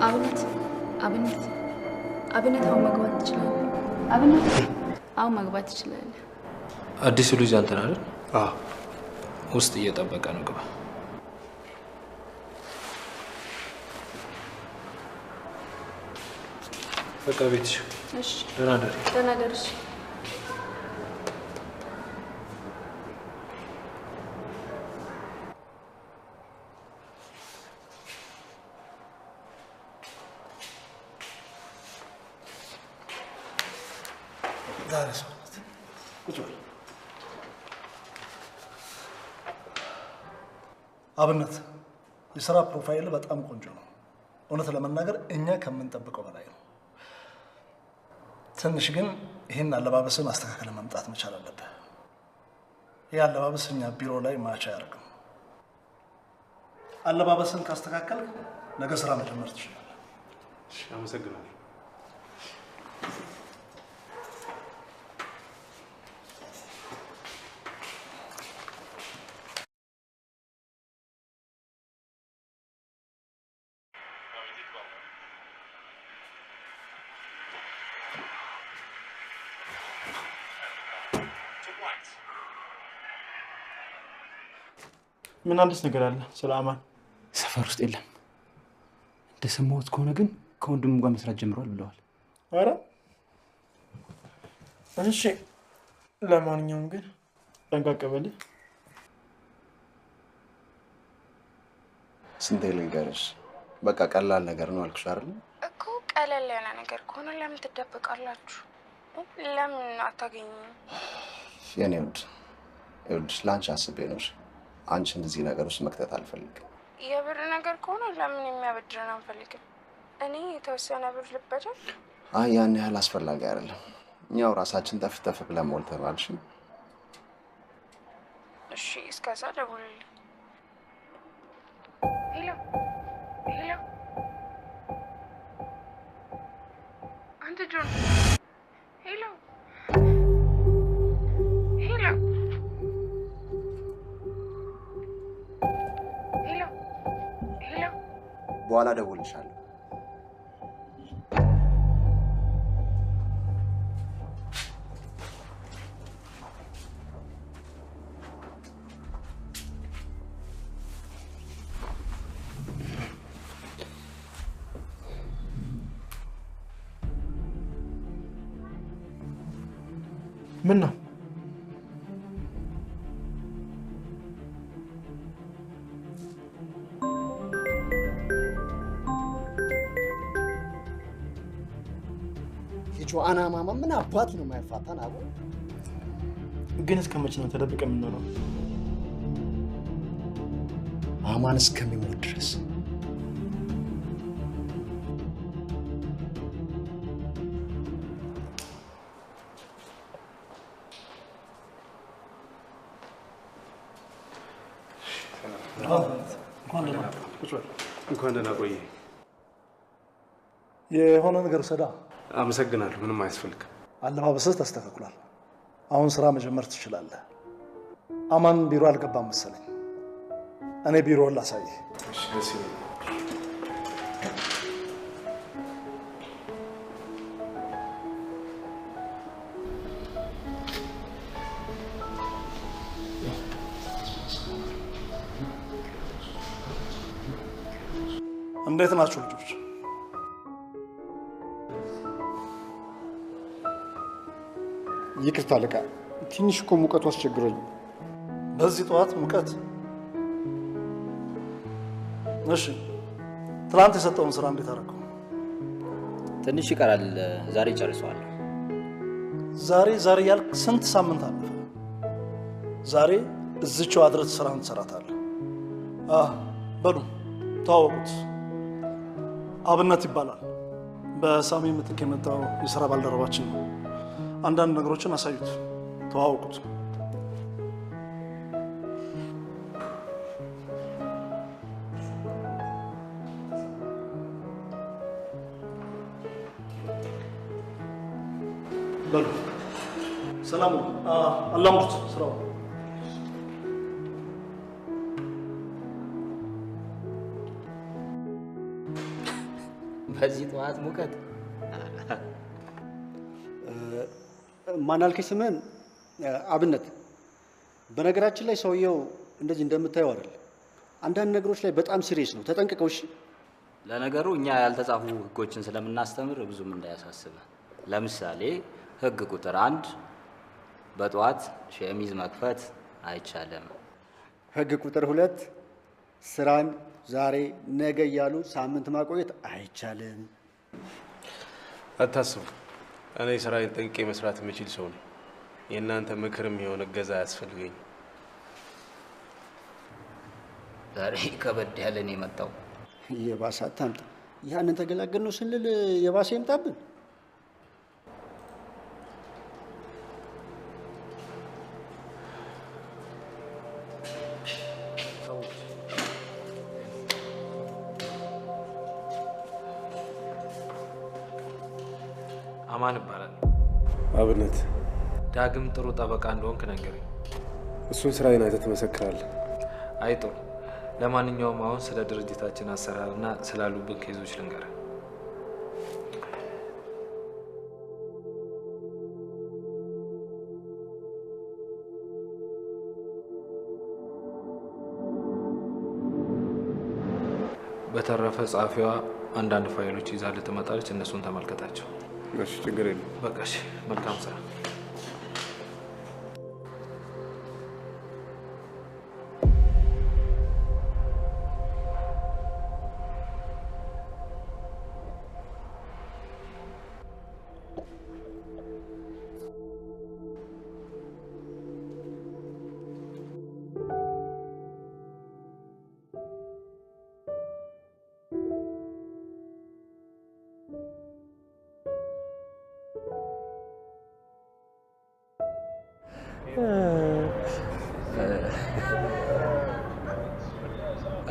አብነት አብነት አብነት፣ አሁን መግባት ትችላለህ። አብነት አሁን መግባት ትችላለህ። አዲሱ ልጅ አንተን አይደል? አዎ። ውስጥ እየጠበቀ ነው። ግባ። በቃ ቤትሽ። እሺ፣ ደህና ደሪ። ደህና ደርሽ። ዛሬ ሰውነት ቁጭ በል። አብነት፣ የስራ profile በጣም ቆንጆ ነው። እውነት ለመናገር እኛ ከምንጠብቀው በላይ ነው። ትንሽ ግን ይህን አለባበስን አስተካክለ መምጣት መቻል አለብህ። ይህ አለባበስ እኛ ቢሮ ላይ match አያደርግም። አለባበስን ካስተካከልክ ነገ ስራ መጀመር ትችላለህ። አመሰግናለሁ። ምን አዲስ ነገር አለ ስለ አማን? ሰፈር ውስጥ የለም። እንደሰማሁት ከሆነ ግን ከወንድሙ ጋር መስራት ጀምሯል ብለዋል። ኧረ እሺ። ለማንኛውም ግን ጠንቀቅ በል። ስንቴ ልንገርሽ? በቃ ቀላል ነገር ነው አልኩሽ አይደል? እኮ ቀለል ያለ ነገር ከሆነ ለምን ትደብቃላችሁ? ለምን አታገኝም? የኔ ውድ ይኸውልሽ፣ ለአንቺ አስቤ ነው። አንቺን እዚህ ነገር ውስጥ መክተት አልፈልግም። የብር ነገር ከሆነ ለምን የሚያበድረን አንፈልግም? እኔ የተወሰነ ብር ልበደር? አይ ያን ያህል አስፈላጊ አይደለም። እኛው ራሳችን ተፍ ተፍ ብለን ሞልተናል። እሺ እሺ፣ እስከዛ ደውልልኝ። Hello hello፣ አንተ ጆን፣ hello hello hello hello፣ በኋላ ደውልልሻለሁ። ምን ነው? የጆአና ማማ ምን አባቱ ነው የማይፋታን? አቦ ግን እስከ መቼ ነው ተደብቀ የምንኖረው? አማን እስከሚሞት ድረስ። እንኳን ደህና ቆየ። የሆነ ነገር ሰዳ። አመሰግናለሁ። ምንም አያስፈልግም። አለባበስህ ተስተካክሏል። አሁን ስራ መጀመር ትችላለህ። አማን ቢሮ አልገባም መሰለኝ። እኔ ቢሮውን ላሳይህ። እሺ፣ ደስ ይለኛል። እንዴት ናችሁ ልጆች? ይቅርታ አለቃ፣ ትንሽ እኮ ሙቀቱ አስቸግሮኝ። በዚህ ጠዋት ሙቀት? እሺ፣ ትናንት የሰጠውን ስራ እንዴት አደረገው? ትንሽ ይቀራል፣ ዛሬ ጨርሰዋለሁ። ዛሬ ዛሬ ያልክ ስንት ሳምንት አለፈ? ዛሬ እዝቸው አድረት ስራን ትሰራታለህ። በሉ ተዋወቁት። አብነት ይባላል። በሳሚ ምትክ የመጣው የስራ ባልደረባችን ነው። አንዳንድ ነገሮችን አሳዩት፣ ተዋወቁት። በሉ ሰላም፣ አላምዱት ስራው። በዚህ ጠዋት ሙቀት ማን አልከኝ ስምህን? አብነት። በነገራችን ላይ ሰውየው እንደዚህ እንደምታየው አይደለም። አንዳንድ ነገሮች ላይ በጣም serious ነው። ተጠንቅቀው እሺ። ለነገሩ እኛ ያልተጻፉ ህጎችን ስለምናስተምር ብዙም እንዳያሳስበ። ለምሳሌ ህግ ቁጥር 1 በጠዋት ሸሚዝ መክፈት አይቻልም። ህግ ቁጥር 2 ስራን ዛሬ ነገ እያሉ ሳምንት ማቆየት አይቻልም። አታስቡ፣ እኔ ስራዬን ጠንቅቄ መስራት የምችል ሰው ነኝ። የእናንተ ምክርም የሆነ እገዛ አያስፈልገኝም። ዛሬ ከበድ ያለ ነው የመጣው። የባሰ አታምጣ። ያንን ተገላገል ነው ስንል የባሰ ይምጣብን። አማን ይባላል። አብነት፣ ዳግም ጥሩ ጠበቃ እንደሆንክ ነገረኝ። እሱን ስራዬን አይተህ ትመሰክራለህ። አይ ጥሩ። ለማንኛውም አሁን ስለ ድርጅታችን አሰራርና ስላሉብን case ኦች ልንገርህ። በተረፈ ጸሐፊዋ አንዳንድ ፋይሎች ይዛ ልትመጣለች። እነሱን ተመልከታቸው። እሺ፣ ችግር የለም። በቃ እሺ፣ መልካም ስራ።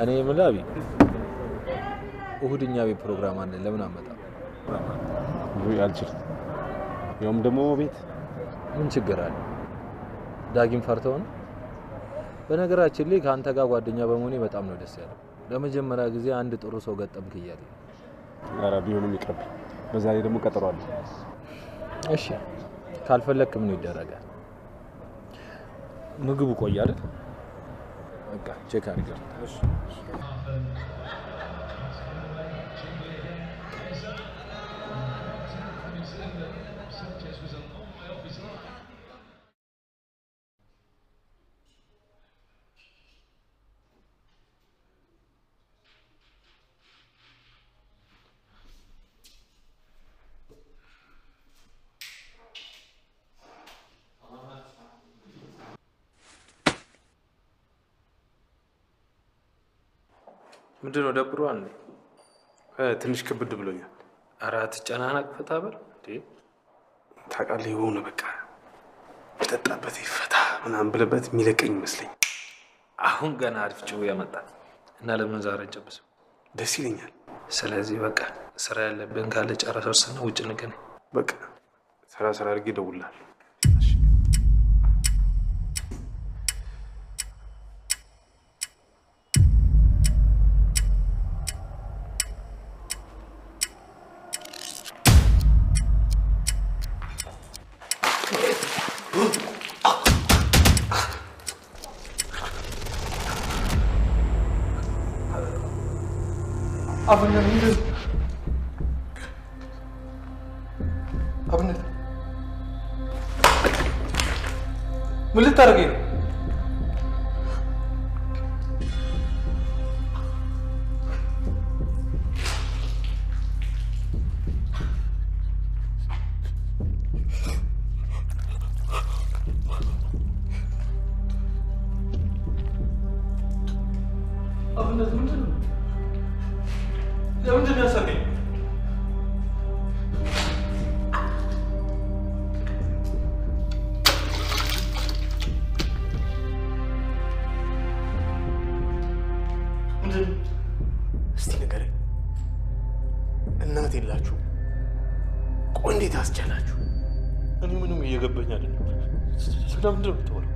እኔ የምልህ አቢ፣ እሑድ እኛ ቤት ፕሮግራም አለ። ለምን አመጣም? ውይ አልችልም። ያውም ደግሞ ቤት። ምን ችግር አለ? ዳጊም ፈርተው ነው። በነገራችን ላይ ከአንተ ጋር ጓደኛ በመሆኔ በጣም ነው ደስ ያለው። ለመጀመሪያ ጊዜ አንድ ጥሩ ሰው ገጠምክ እያለ። ኧረ ቢሆንም ይቅርብኝ። በዛ ላይ ደግሞ ቀጠሮ አለ። እሺ ካልፈለክ ምን ይደረጋል? ምግቡ ቆየ አይደል? በቃ check አድርገው። እሺ። ምንድን ነው ደብሮሃል እንዴ? ትንሽ ክብድ ብሎኛል። ኧረ አትጨናነቅ፣ ፈታ በል እንዴ። ታውቃለህ፣ የሆነ በቃ በጠጣበት ይፈታ ምናምን ብለበት የሚለቀኝ ይመስለኝ። አሁን ገና አሪፍ ጭው ያመጣ እና ለምን ዛሬ አንጨብስም? ደስ ይለኛል። ስለዚህ በቃ ስራ ያለብን ካለ ጨረሰውስና ውጭ እንገናኝ። በቃ ስራ ስራ አድርጌ እደውልልሃለሁ። አብነት ምንድን አብነት ምን ልታደርገኝ ነው? አብነት ምንድን ነው? ለምንድን ነው ያሰርከኝ? እስቲ ንገረኝ፣ እናት የላችሁ? ቆይ እንዴት አስቻላችሁ? እኔ ምንም እየገባኝ አይደለም። ስለምንድን ነው የምታወራው?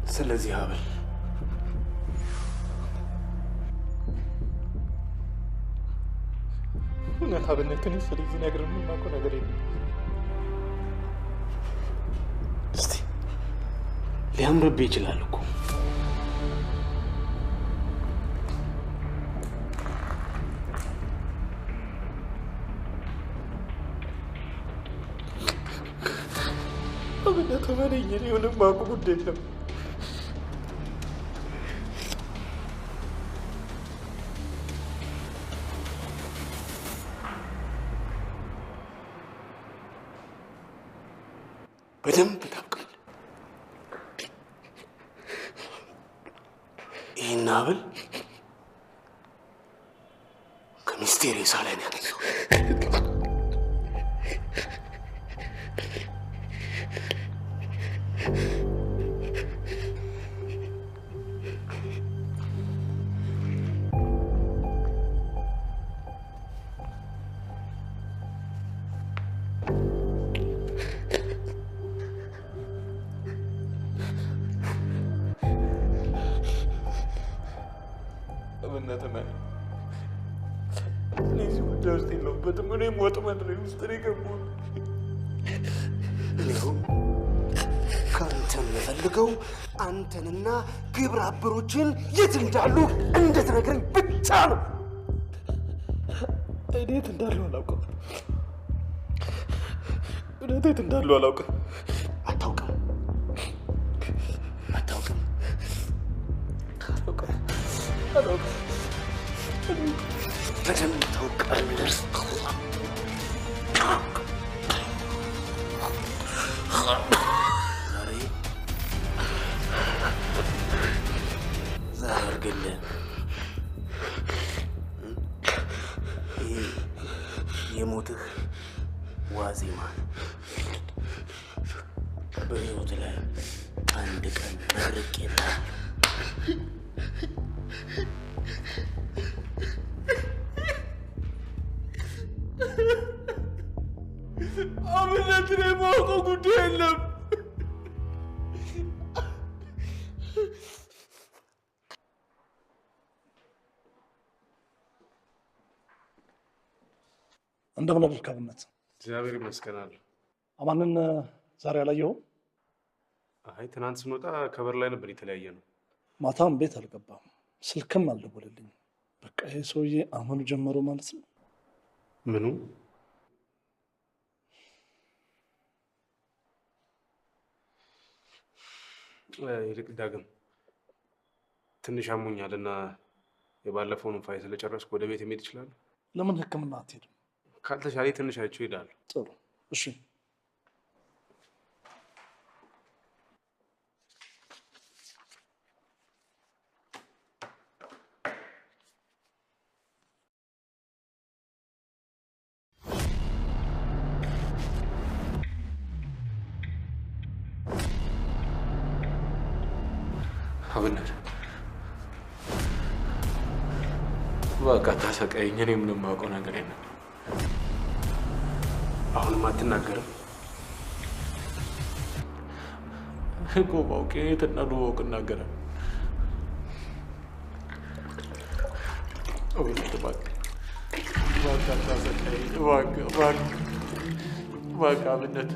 ስለዚህ ሀብል እውነት አብነት፣ እኔ ስለዚህ ነገር የማውቀው ነገር የለም። እስቲ ሊያምርብህ ይችላል እኮ። አብነት እመነኝ፣ እኔ ምንም የማውቀው ጉዳይ የለም። በደንብ ታውቃለህ። ይህን ሀብል ከሚስቴ ሬሳ ላይ ነው ያገኘሁት። አብነት እመነኝ፣ እኔ እዚህ ጉዳይ ውስጥ የለሁበትም። እኔም ወጥመድ ላይ ውስጥ ነው የገባሁት። እኔ አሁን ከአንተ የምፈልገው አንተንና ግብረ አበሮችን የት እንዳሉ እንድትነግረኝ ብቻ ነው። እኔ የት እንዳሉ አላውቅም። እውነት የት እንዳሉ አላውቅም። አታውቅም? አታውቅም? አላውቅም። አላውቅም። በደንብ ታውቃለህ። ዛሬ የሞትህ ዋዜማ በሕይወት ላይ አንድ ቀን መርቄልሃለሁ። አብነት እኔ የማውቀው ጉዳይ የለም። እንደምን አደርክ አብነት? እግዚአብሔር ይመስገን አለሁ። አማንን ዛሬ አላየኸውም? አይ ትናንት ስንወጣ ከበር ላይ ነበር የተለያየ ነው። ማታም ቤት አልገባም፣ ስልክም አልደወለልኝም። በቃ ይሄ ሰውዬ አመሉ ጀመረው ማለት ነው። ምኑ? ይልቅ ዳግም ትንሽ አሞኛል እና የባለፈውን ፋይል ስለጨረስኩ ወደ ቤት መሄድ እችላለሁ? ለምን ሕክምና አትሄድም? ካልተሻለ ትንሽ አይቼው እሄዳለሁ። ጥሩ እሺ። አብነት በቃ ታሰቃየኝ። እኔ ምንም የማውቀው ነገር የለም። አሁንም አትናገርም? እኮ ባውቅ የት እንዳሉ ባውቅ እናገራለሁ። አብነት እባክህ እባክህ አታሰቃየኝ። እባክህ እባክህ እባክህ አብነት።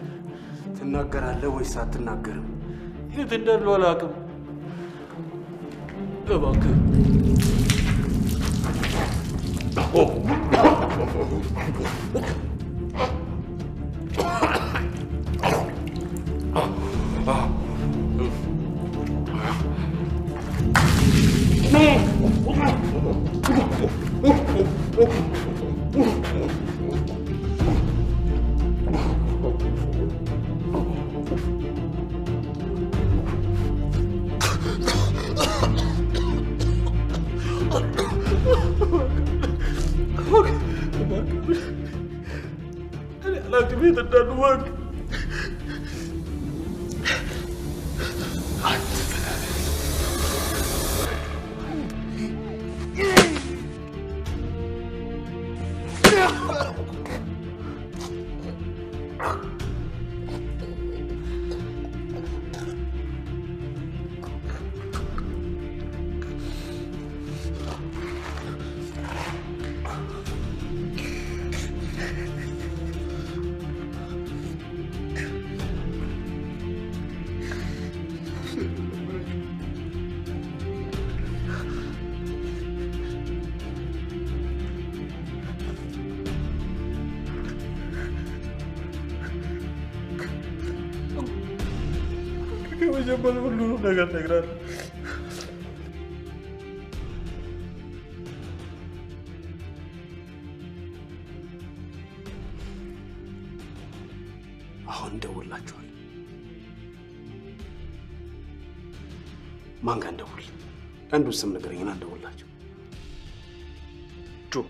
ትናገራለህ ወይስ አትናገርም? የት እንዳሉ አላውቅም። እባክህ አላውቅም የት እንዳሉ እባክህ። ከመጀመሪያው ሁሉንም ነገር እነግርሃለሁ። አሁን እንደውላችኋል። ማን ጋር እንደውል? አንዱ ስም ንገረኝና እንደውላቸው። ጆ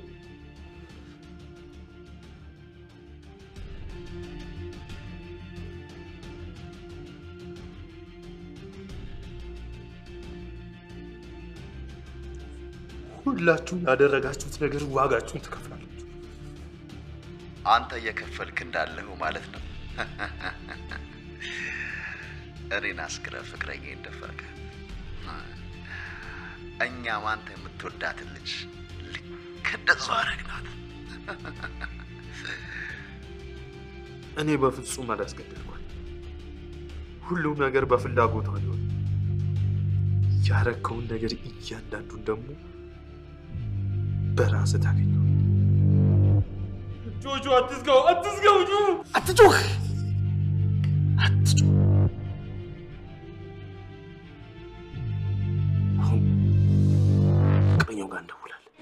ሁላችሁም ያደረጋችሁት ነገር ዋጋችሁን ትከፍላላችሁ። አንተ እየከፈልክ እንዳለሁ ማለት ነው። እኔን አስክረህ ፍቅረኛዬን ደፈርካት። እኛም አንተ የምትወዳትን ልጅ ልክ እንደዛው አደረግናት። እኔ በፍጹም አላስገደድኳት። ሁሉም ነገር በፍላጎቷ ሊሆን ያረከውን ነገር እያንዳንዱን ደግሞ በራስህ ታገኘዋለህ። ጆጆ አትዝጋው፣ አትዝጋው! ጆ አትጩህ፣ አትጩህ። አሁን ፍቅረኛው ጋር እንደውላለን።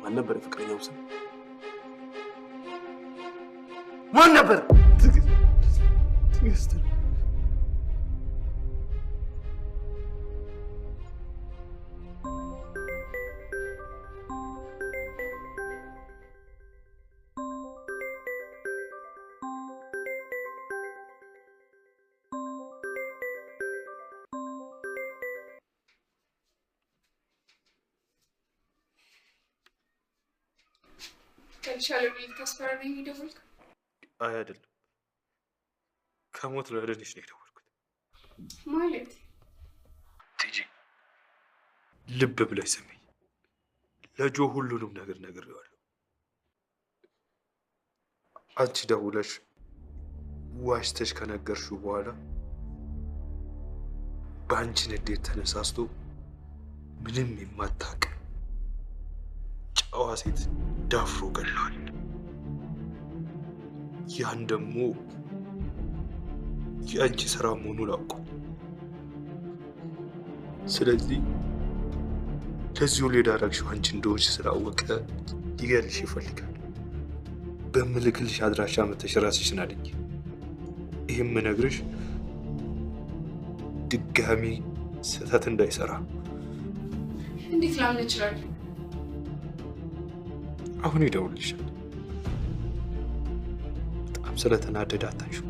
ማን ነበር የፍቅረኛው ስም? ማን ነበር? ትዕግስት ነው። ገልሻለሁ ብለህ ልታስፈራራኝ ነው የደወልከው? አይ አይደለም፣ ከሞት ላድንሽ ነው የደወልኩት። ማለት? ቲጂ ልብ ብለሽ ስሚኝ። ለጆ ሁሉንም ነገር ነግሬዋለሁ። አንቺ ደውለሽ ዋሽተሽ ከነገርሽው በኋላ በአንቺ ንዴት ተነሳስቶ ምንም የማታውቅ ጨዋ ሴት ዳፍሮ ገድሏል። ያን ደግሞ የአንቺ ስራ መሆኑን አውቋል። ስለዚህ ለዚህ ሁሉ የዳረግሽው አንቺ እንደሆንሽ ስላወቀ ሊገልሽ ይፈልጋል። በምልክልሽ አድራሻ መተሽ ራስሽን አድኚ። ይህም ምነግርሽ ድጋሚ ስህተት እንዳይሰራ። እንዴት ላምን እችላለሁ? አሁን ይደውልልሻል። በጣም ስለተናደደ አታንሺው።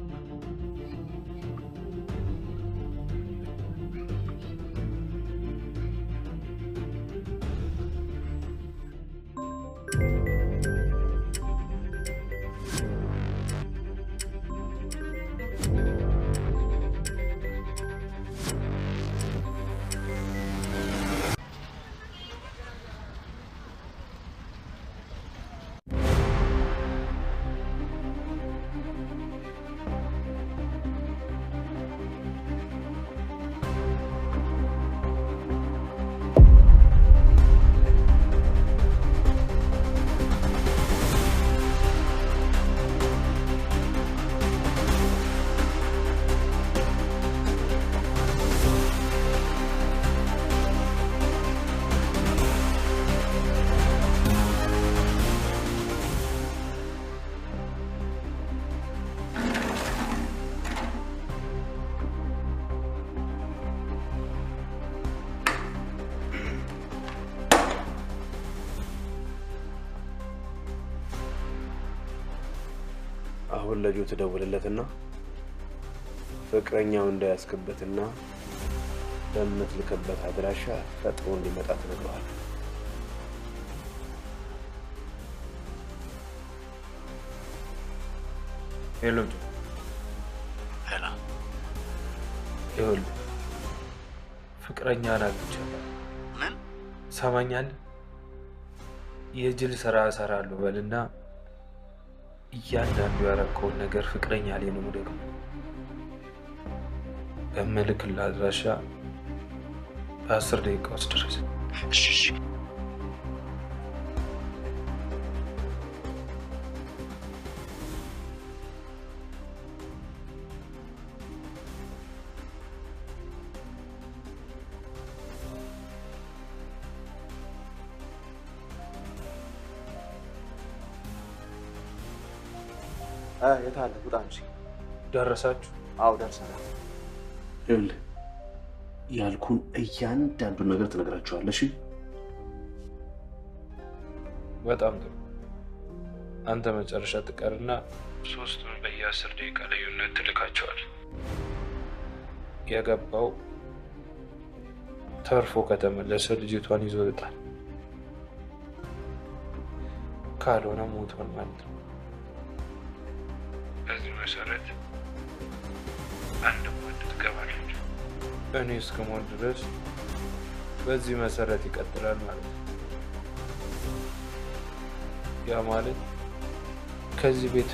አሁን ለጆ ትደውልለትና ፍቅረኛው እንዳያስክበትና በምትልክበት አድራሻ ፈጥሮ እንዲመጣ ትነግረዋለህ። Hello ጆ። Hello። ይኸውልህ ፍቅረኛህን አግኝቻለሁ። ምን? ሰማኛለህ? የጅል ስራ እሰራለሁ በልና እያንዳንዱ ያረከውን ነገር ፍቅረኛ ላይ ነው ደግሞ በምልክልህ አድራሻ በ10 ደቂቃ ውስጥ ድረስ። እሺ እሺ። የት አለ? ውጣ እንጂ። ደረሳችሁ? አዎ ደርሰናል። ይኸውልህ ያልኩህን እያንዳንዱን ነገር ትነግራቸዋለህ። እሺ? በጣም ጥሩ። አንተ መጨረሻ ትቀርና ሶስቱን በየ10 ደቂቃ ልዩነት ትልካቸዋለህ። የገባው ተርፎ ከተመለሰ ልጅቷን ይዞ ይወጣል። ካልሆነ ሞቷል ማለት ነው። በዚህ መሰረት አንድ ወንድ ትገባለች። እኔ እስክሞት ድረስ በዚህ መሰረት ይቀጥላል ማለት ነው። ያ ማለት ከዚህ ቤት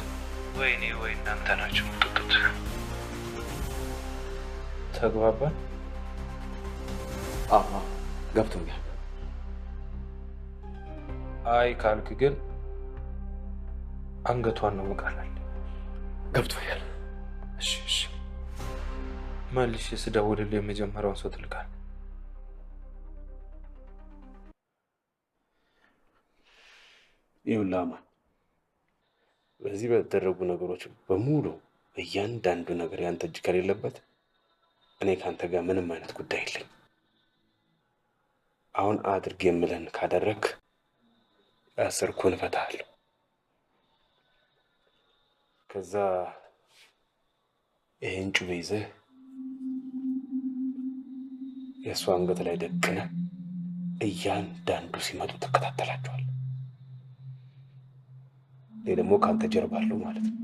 ወይ እኔ ወይ እናንተ ናችሁ የምትወጡት። ተግባባን? አዎ ገብቶኛል። አይ ካልክ ግን አንገቷን ነው የምቀላል። ገብቶኛል። እሺ እሺ። መልሼ ስደውልልህ የመጀመሪያውን ሰው ትልካለህ። ይኸውልህ አማን፣ በዚህ በተደረጉ ነገሮች በሙሉ እያንዳንዱ ነገር ያንተ እጅ ከሌለበት እኔ ካንተ ጋር ምንም አይነት ጉዳይ የለኝም። አሁን አድርግ የምልህን ካደረግክ ያሰርኩህን እፈታሃለሁ። ከዛ ይሄን ጩቤ ይዘህ የእሷ አንገት ላይ ደቅነህ እያንዳንዱ ሲመጡ ትከታተላቸዋለህ። እኔ ደግሞ ከአንተ ጀርባ አለሁ ማለት ነው።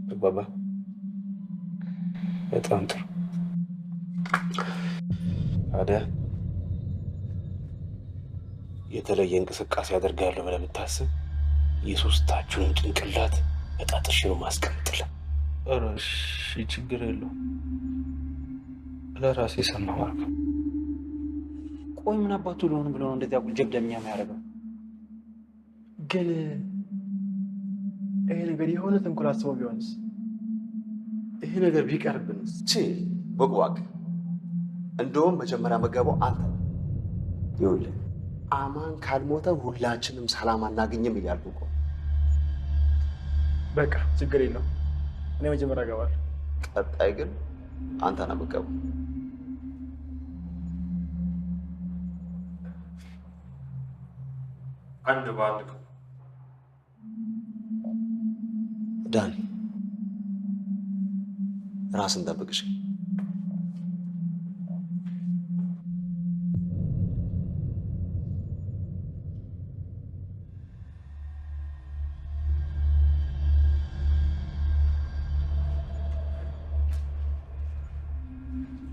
ተግባባ? በጣም ጥሩ። ታዲያ የተለየ እንቅስቃሴ አደርጋለሁ ብለህ ብታስብ የሶስታችሁንም ጭንቅላት በጣጥሼ ነው ማስቀምጥልህ። ኧረ እሺ ችግር የለውም። ለራሴ ሰማሁ አልኩህ። ቆይ ምን አባቱ ልሆን ብሎ ነው እንደዚህ አጉል ጀብደኛ የሚያደርገው? ግን ይሄ ነገር የሆነ ተንኮል አስበው ቢሆንስ? ይሄ ነገር ቢቀርብንስ? ቺ ቦቅቧቅ፣ እንደውም መጀመሪያ መገባው አንተ ነህ። ይኸውልህ አማን ካልሞተ ሁላችንም ሰላም አናገኝም እያልኩ እኮ። በቃ ችግር የለውም፣ እኔ መጀመሪያ እገባለሁ። ቀጣይ ግን አንተ ነህ የምትገባው። አንድ በአንድ ግቡ። ዳኒ ራስን ጠብቅ እሺ?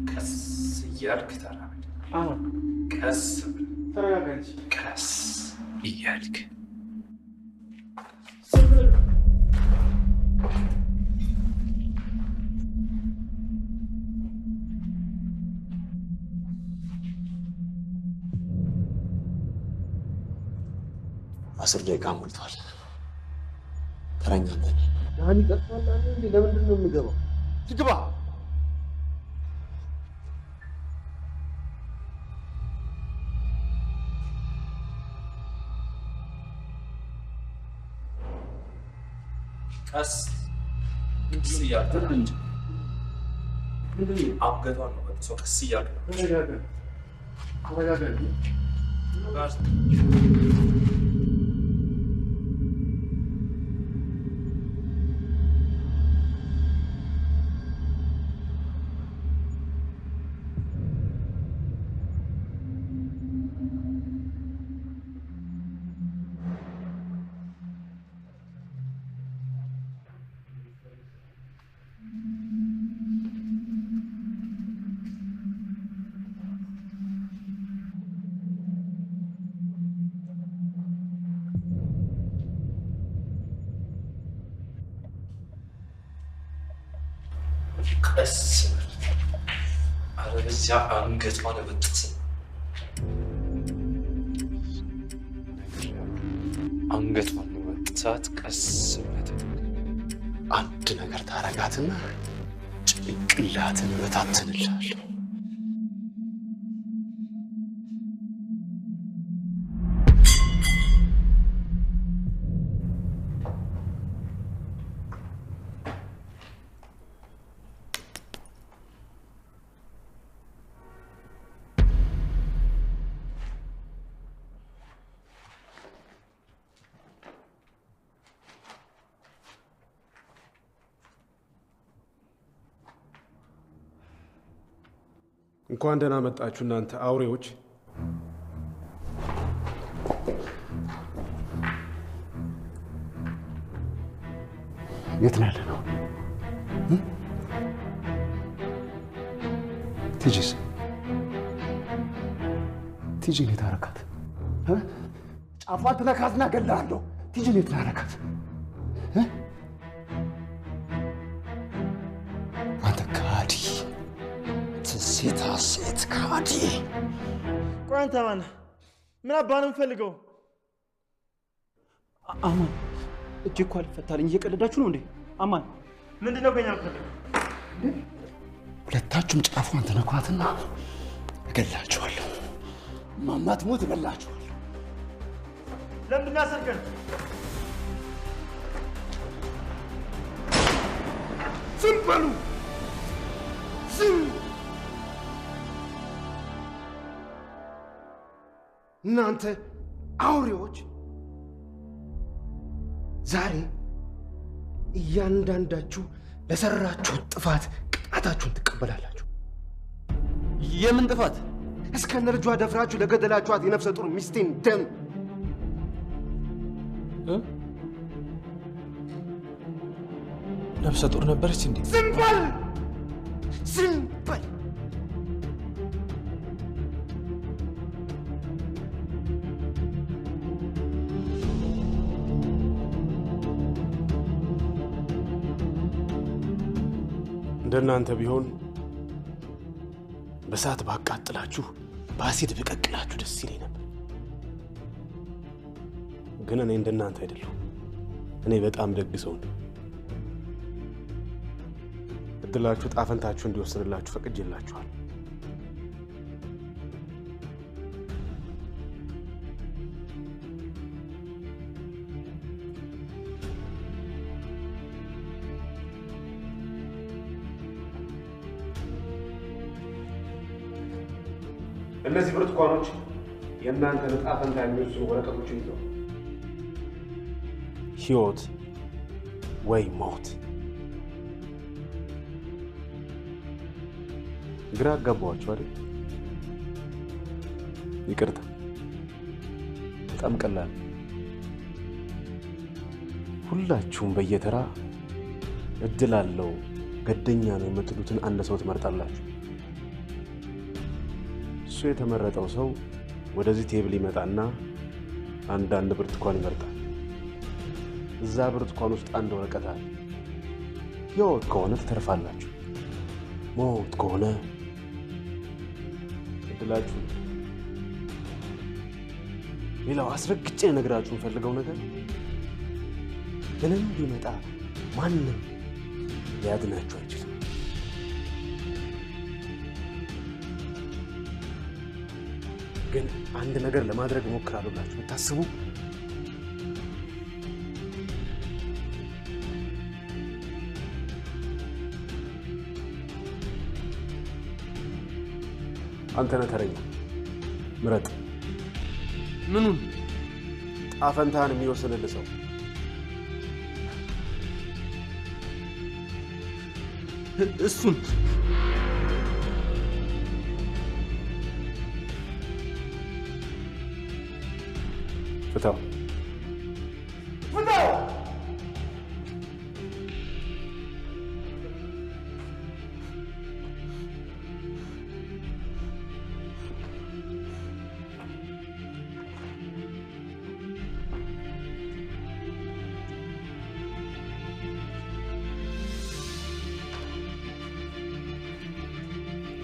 ቀስ እያልክ ተራመድ። ቀስ ብለህ ተረጋጋ እንጂ። ቀስ እያልክ አስር ደቂቃ ሞልቷል። ተረኛ አንተ ነህ። ዳኒ ቀጥቷል አይደል እንዴ? ለምንድን ነው የምገባው? ትግባ። ቀስ ቀስ እያልክ እንጂ አንገቷን ነው በጥሶ ቀስ እያልክ ነው። ተረጋጋ፣ ተረጋጋ እንጂ። ቀስ በል። አለበለዚያ አንገቷን እበጥስ። አንገቷን በጥሳት ቀስ ብለህ ተጠጋ። አንድ ነገር ታረጋትና ጭንቅላትን እበታትንልሃለሁ። እንኳን ደህና መጣችሁ እናንተ አውሬዎች። የት ነው ያለነው? ቲጂስ? ቲጂን የት አደረካት? ጫፏን ትነካትና እገልሃለሁ። ቲጂን የት አደረካት? አንተ ከሃዲ፣ ሴታ ሴት ከሃዲ። ቆይ አንተ ማነህ? ምን አባህ ነው የምፈልገው? አማን እጄ እኮ አልፈታልኝ። እየቀለዳችሁ ነው እንዴ? አማን ምንድን ነው ከእኛ የምትፈልገው? ሁለታችሁም ጫፏን ትነኳትና እገላችኋለሁ። ማማት ሞት እገላችኋለሁ። ለምንድን ነው ያሰርከን? ዝም በሉ ዝም። እናንተ አውሬዎች ዛሬ እያንዳንዳችሁ ለሰራችሁት ጥፋት ቅጣታችሁን ትቀበላላችሁ። የምን ጥፋት? እስከነ ልጇ ደፍራችሁ ለገደላችኋት የነፍሰ ጡር ሚስቴን ደም ነፍሰ ጡር ነበረች እንዴ? ዝም በል! ዝም በል! እንደናንተ ቢሆን በእሳት ባቃጥላችሁ በአሲድ ብቀቅላችሁ ደስ ይለኝ ነበር። ግን እኔ እንደናንተ አይደለሁም። እኔ በጣም ደግ ሰው ነኝ። እድላችሁ ጣፈንታችሁ እንዲወስንላችሁ ፈቅጄላችኋል። እነዚህ ብርቱካኖች የእናንተን ዕጣ ፈንታ የሚወስኑ ወረቀቶችን ይዘው ሕይወት ወይ ሞት። ግራ አጋባኋችሁ አይደል? ይቅርታ፣ በጣም ቀላል። ሁላችሁም በየተራ እድል አለው ገደኛ ነው የምትሉትን አንድ ሰው ትመርጣላችሁ። እሱ የተመረጠው ሰው ወደዚህ table ይመጣና አንዳንድ ብርቱካን ይመርጣል። እዛ ብርቱካን ውስጥ አንድ ወረቀት አለ። ሕይወት ከሆነ ትተርፋላችሁ፣ ሞት ከሆነ እድላችሁ። ሌላው አስረግጬ ልነግራችሁ የምፈልገው ነገር ምንም ቢመጣ ማንም ሊያድናችሁ አይችልም። ግን አንድ ነገር ለማድረግ እሞክራለሁ ብላችሁ ብታስቡ አንተ ነህ ተረኛ። ምረጥ። ምኑን? ጣፈንታህን የሚወስንልህ ሰው። እሱን። ፍታው። ፍታው!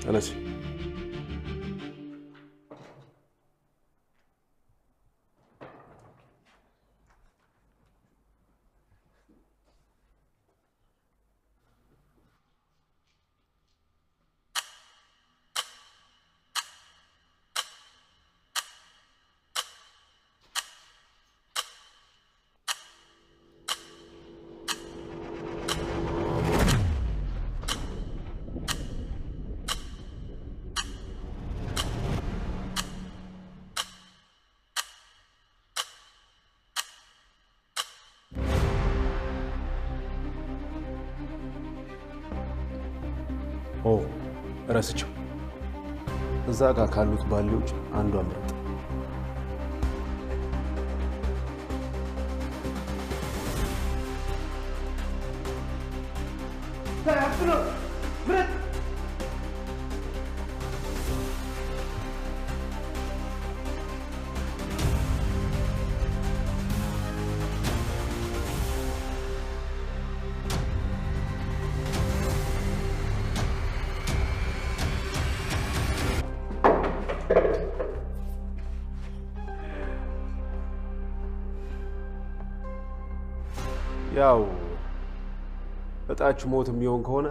ተነስ። ኦ እረስቸው። እዛ ጋር ካሉት ባሌዎች አንዷን ምረጥ። ምረጥ! ያው እጣችሁ ሞት የሚሆን ከሆነ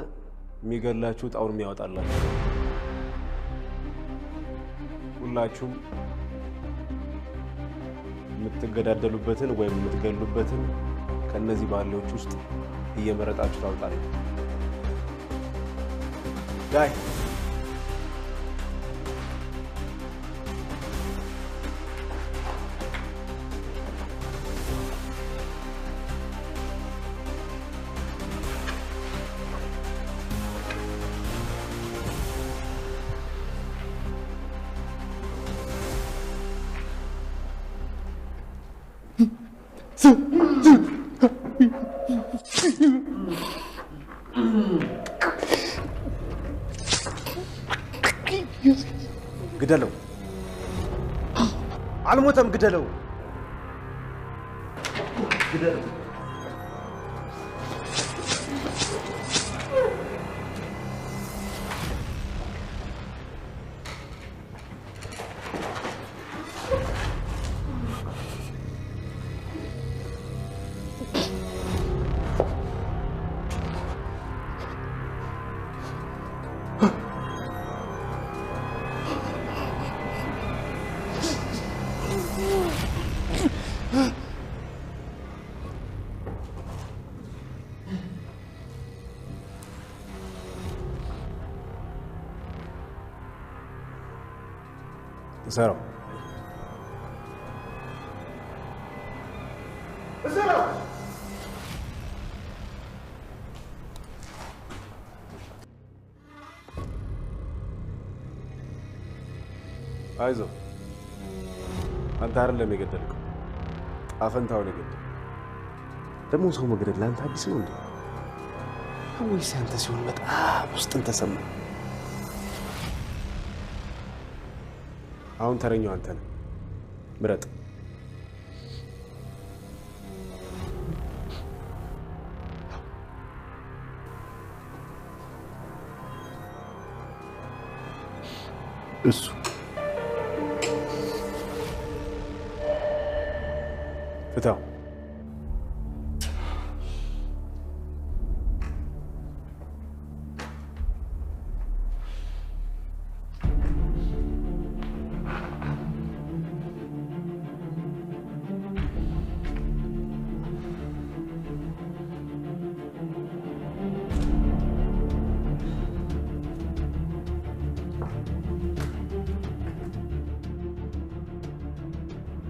የሚገላችሁ እጣውን የሚያወጣላችሁ። ሁላችሁም የምትገዳደሉበትን ወይም የምትገሉበትን ከነዚህ ባሌዎች ውስጥ እየመረጣችሁ ታውጣላችሁ። ዳይ ግደለው። አልሞተም፣ ግደለው፣ ግደለው። እሰረው። እሰረው። አይዞህ፣ አንተ አይደለም የገደልከው፣ ጣፈንታውን የገደለው። ደግሞ ሰው መግደል ለአንተ አዲስ ነው እንዴ? ወይስ ያንተ ሲሆን በጣም ውስጥን ተሰማ? አሁን ተረኛው አንተ ነህ። ምረጥ። እሱ ፍታው።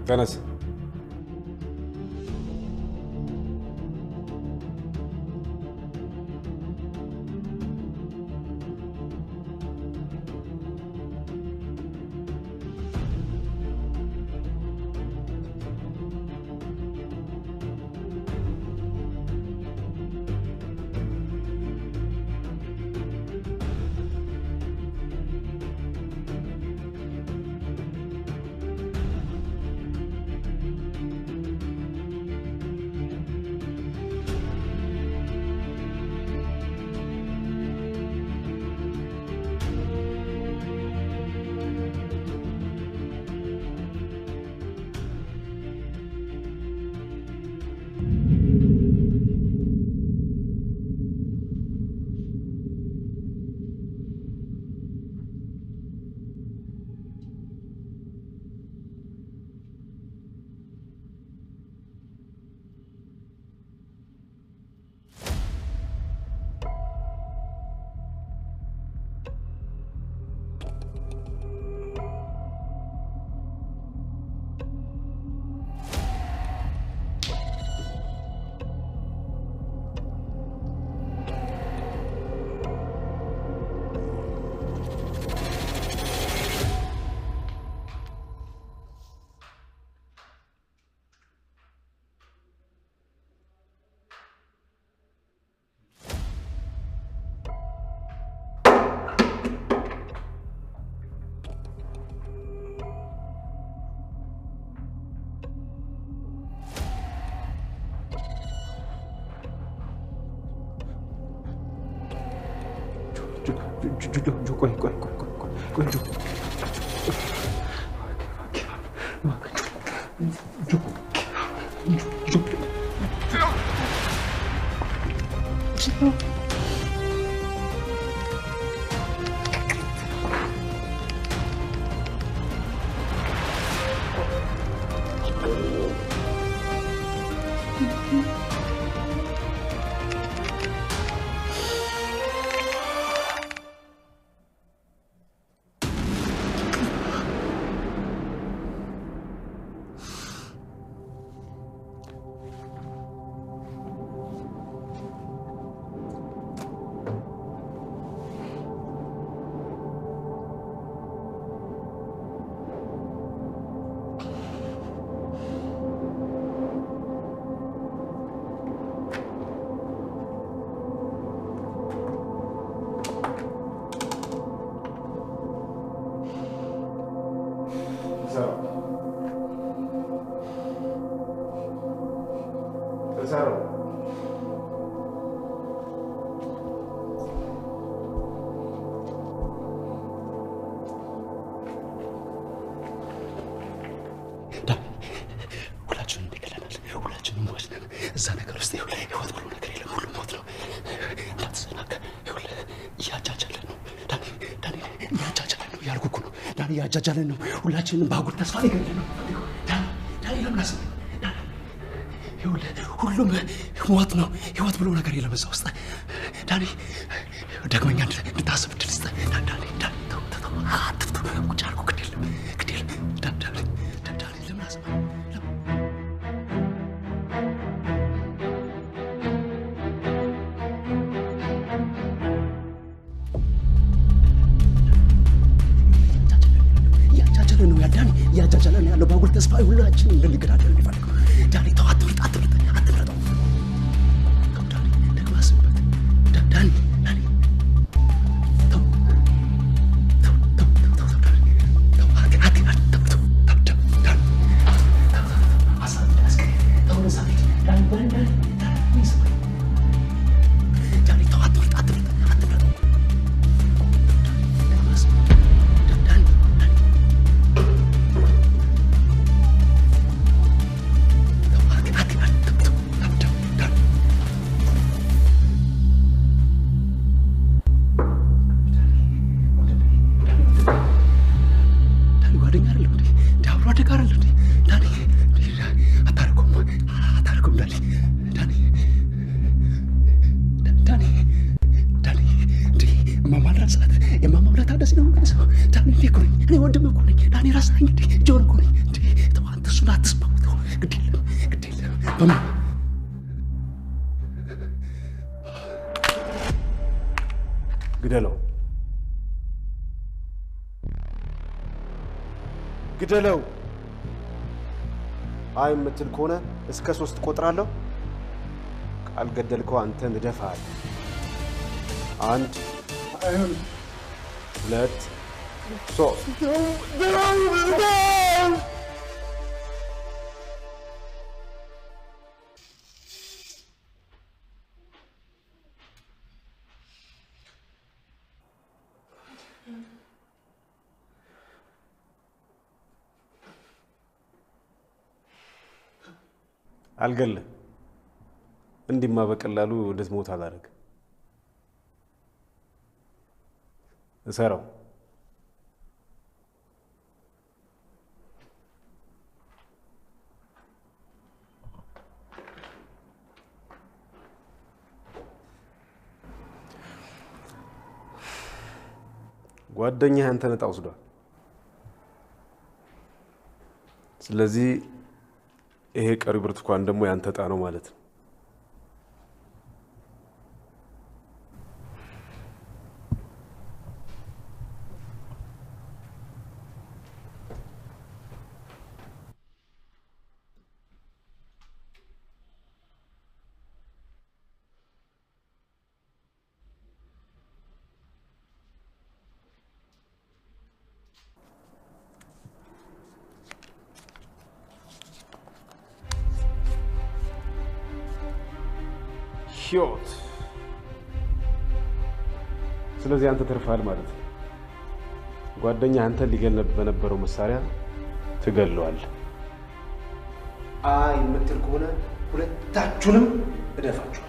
ተነስ። ቆይ ቆይ ቆይ ቆይ ቆይ ጆ እሰረው። ሁላችንም ይገለናል። ሁላችንም ሟች ነን። እዛ ነገር ውስጥ ይኸውልህ ህይወት ብሎ ነገር የለም። ሁሉም ሞት ነው። እንዳትዘናጋ። ይኸውልህ እያጃጃለን ነው ዳኒ፣ ዳኒ እያጃጃለን ነው እያልኩህ እኮ ነው ዳኒ፣ እያጃጃለን ነው። ሁላችንንም በአጉል ተስፋ ሊገለን ነው ዳኒ፣ ዳኒ ለምን አስብ ዳኒ፣ ይኸውልህ ሁሉም ሞት ነው። ህይወት ብሎ ነገር የለም እዛ ውስጥ ዳኒ። ደግመኛ እንድታስብ እድል ስጥ ዳኒ፣ ዳኒ ተው፣ ተው፣ ተው፣ አትፍቱ። ቁጭ አልኩህ። ግድ የለም፣ ግድ የለም ዳኒ፣ ዳኒ፣ ዳኒ ለምን አስብ እያጃጃለ ነው ዳኒ፣ እያጃጃለ ነው ያለው። በአጉል ተስፋ ሁላችንም እንድንገዳደል ነው የሚፈልገው። ዳኒ ተው፣ አትምረጥ፣ አትምረጥ፣ አትምረጠው። ተው ዳኒ፣ ደግመህ አስብበት። ዳኒ፣ ዳኒ ተው፣ ተው፣ ተው፣ ተው፣ ተው ዳኒ፣ ተው፣ ተው፣ ተው፣ ተው፣ ዳኒ፣ ተው፣ ተው፣ ሀሳብ እንዳያስቀይር። ተው፣ ወደዛ ሂድ። ዳኒ፣ ዳኒ፣ ዳኒ፣ ዳኒ እኔን ስማኝ። ዳኒ ተው፣ አትምረጥ፣ አትምረጥ፣ አትምረጠው። ተው ዳኒ፣ ደግመህ አስብበት። ዳኒ፣ ዳኒ ዳኒ ጓደኛ አይደለም እንዴ? እንደ አብሮ አደግ አይደለም እንዴ? ዳኒ አታረገውም፣ አታረገውም። ዳኒ፣ ዳኒ፣ ዳኒ፣ ዳኒ እንዴ እማማን ረሳት? የእማማ ውለታ እንደዚህ ነው የምመልሰው? ዳኒ እኔ እኮ ነኝ፣ እኔ ወንድምህ እኮ ነኝ። ዳኒ ረሳኸኝ እንዴ? ጆን እኮ ነኝ እንዴ? ተው አንተ እሱን አትስማው። ተው፣ ግድ የለም፣ ግድ የለም። በማ ግደለው፣ ግደለው። አይ የምትል ከሆነ እስከ 3 እቆጥራለሁ። ካልገደልከው አንተን እደፋሃለሁ። 1 2 3 አልገልህም። እንዲህማ በቀላሉ እንድትሞት አላደርግም። እሰረው። ጓደኛህ ያንተን ዕጣ ወስዷል። ስለዚህ ይሄ ቀሪው ብርቱካን ደግሞ ያንተ ዕጣ ነው ማለት ነው። ህይወት። ስለዚህ አንተ ተርፈሃል ማለት ነው። ጓደኛ አንተን ሊገል በነበረው መሳሪያ ትገለዋለህ። አይ የምትል ከሆነ ሁለታችሁንም እደፋችኋለሁ።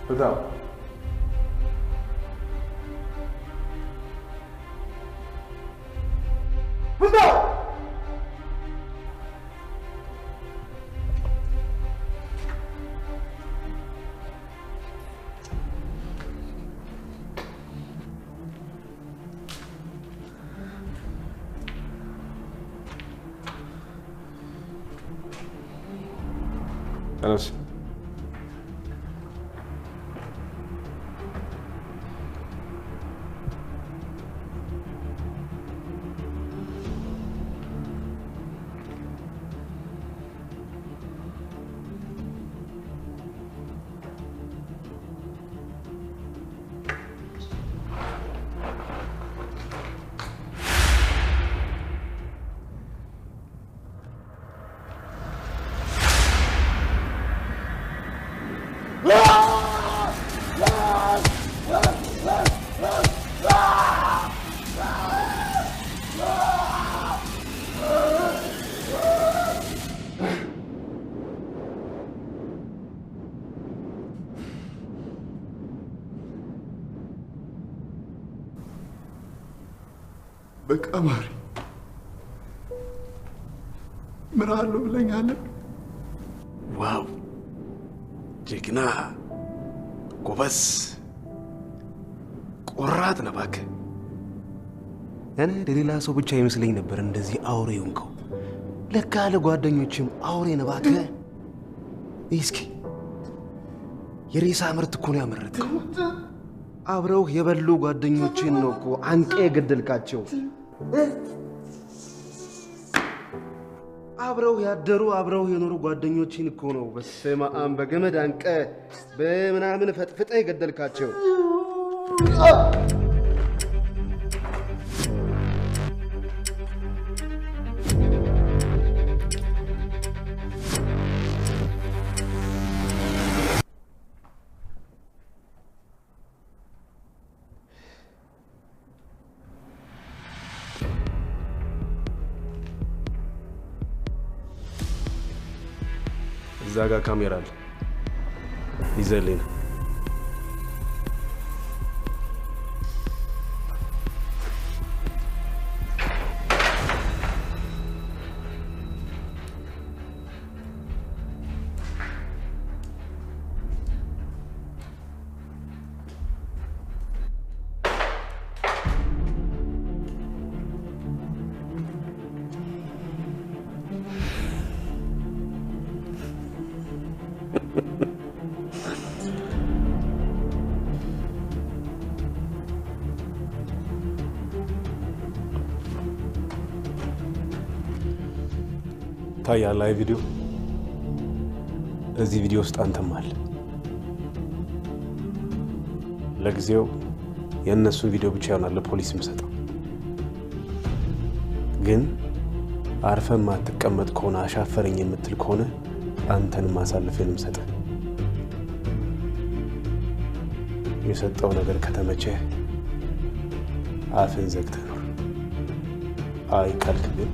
ፍታው። ፍታው። ተነስ። በቃ ማሪ ምራለሁ ብለኛል። Wow ጀግና፣ ጎበዝ፣ ቆራጥ ነህ እባክህ። እኔ ለሌላ ሰው ብቻ ይመስለኝ ነበር እንደዚህ አውሬ የሆንከው። ለካ ለጓደኞችም አውሬ ነህ እባክህ። እስኪ የሬሳ ምርት እኮ ነው ያመረትከው። አብረው የበሉ ጓደኞችን ነው እኮ አንቄ የገደልካቸው። አብረው ያደሩ አብረው የኖሩ ጓደኞችን እኮ ነው በስመ አብ በገመድ አንቀ በምናምን ፈጥፍጠ የገደልካቸው። እዛ ጋር ካሜራ አለ፣ ይዘህልኝ ነው። ይታያል። አይ ቪዲዮ እዚህ ቪዲዮ ውስጥ አንተም አለ። ለጊዜው የእነሱን ቪዲዮ ብቻ ይሆናል ለፖሊስ የምሰጠው። ግን አርፈህ ማትቀመጥ ከሆነ አሻፈረኝ የምትል ከሆነ አንተንም አሳልፌ ነው የምሰጥህ። የሰጠው ነገር ከተመቸህ አፍን ዘግተህ ኑር። አይ ካልክ ግን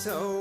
ሰው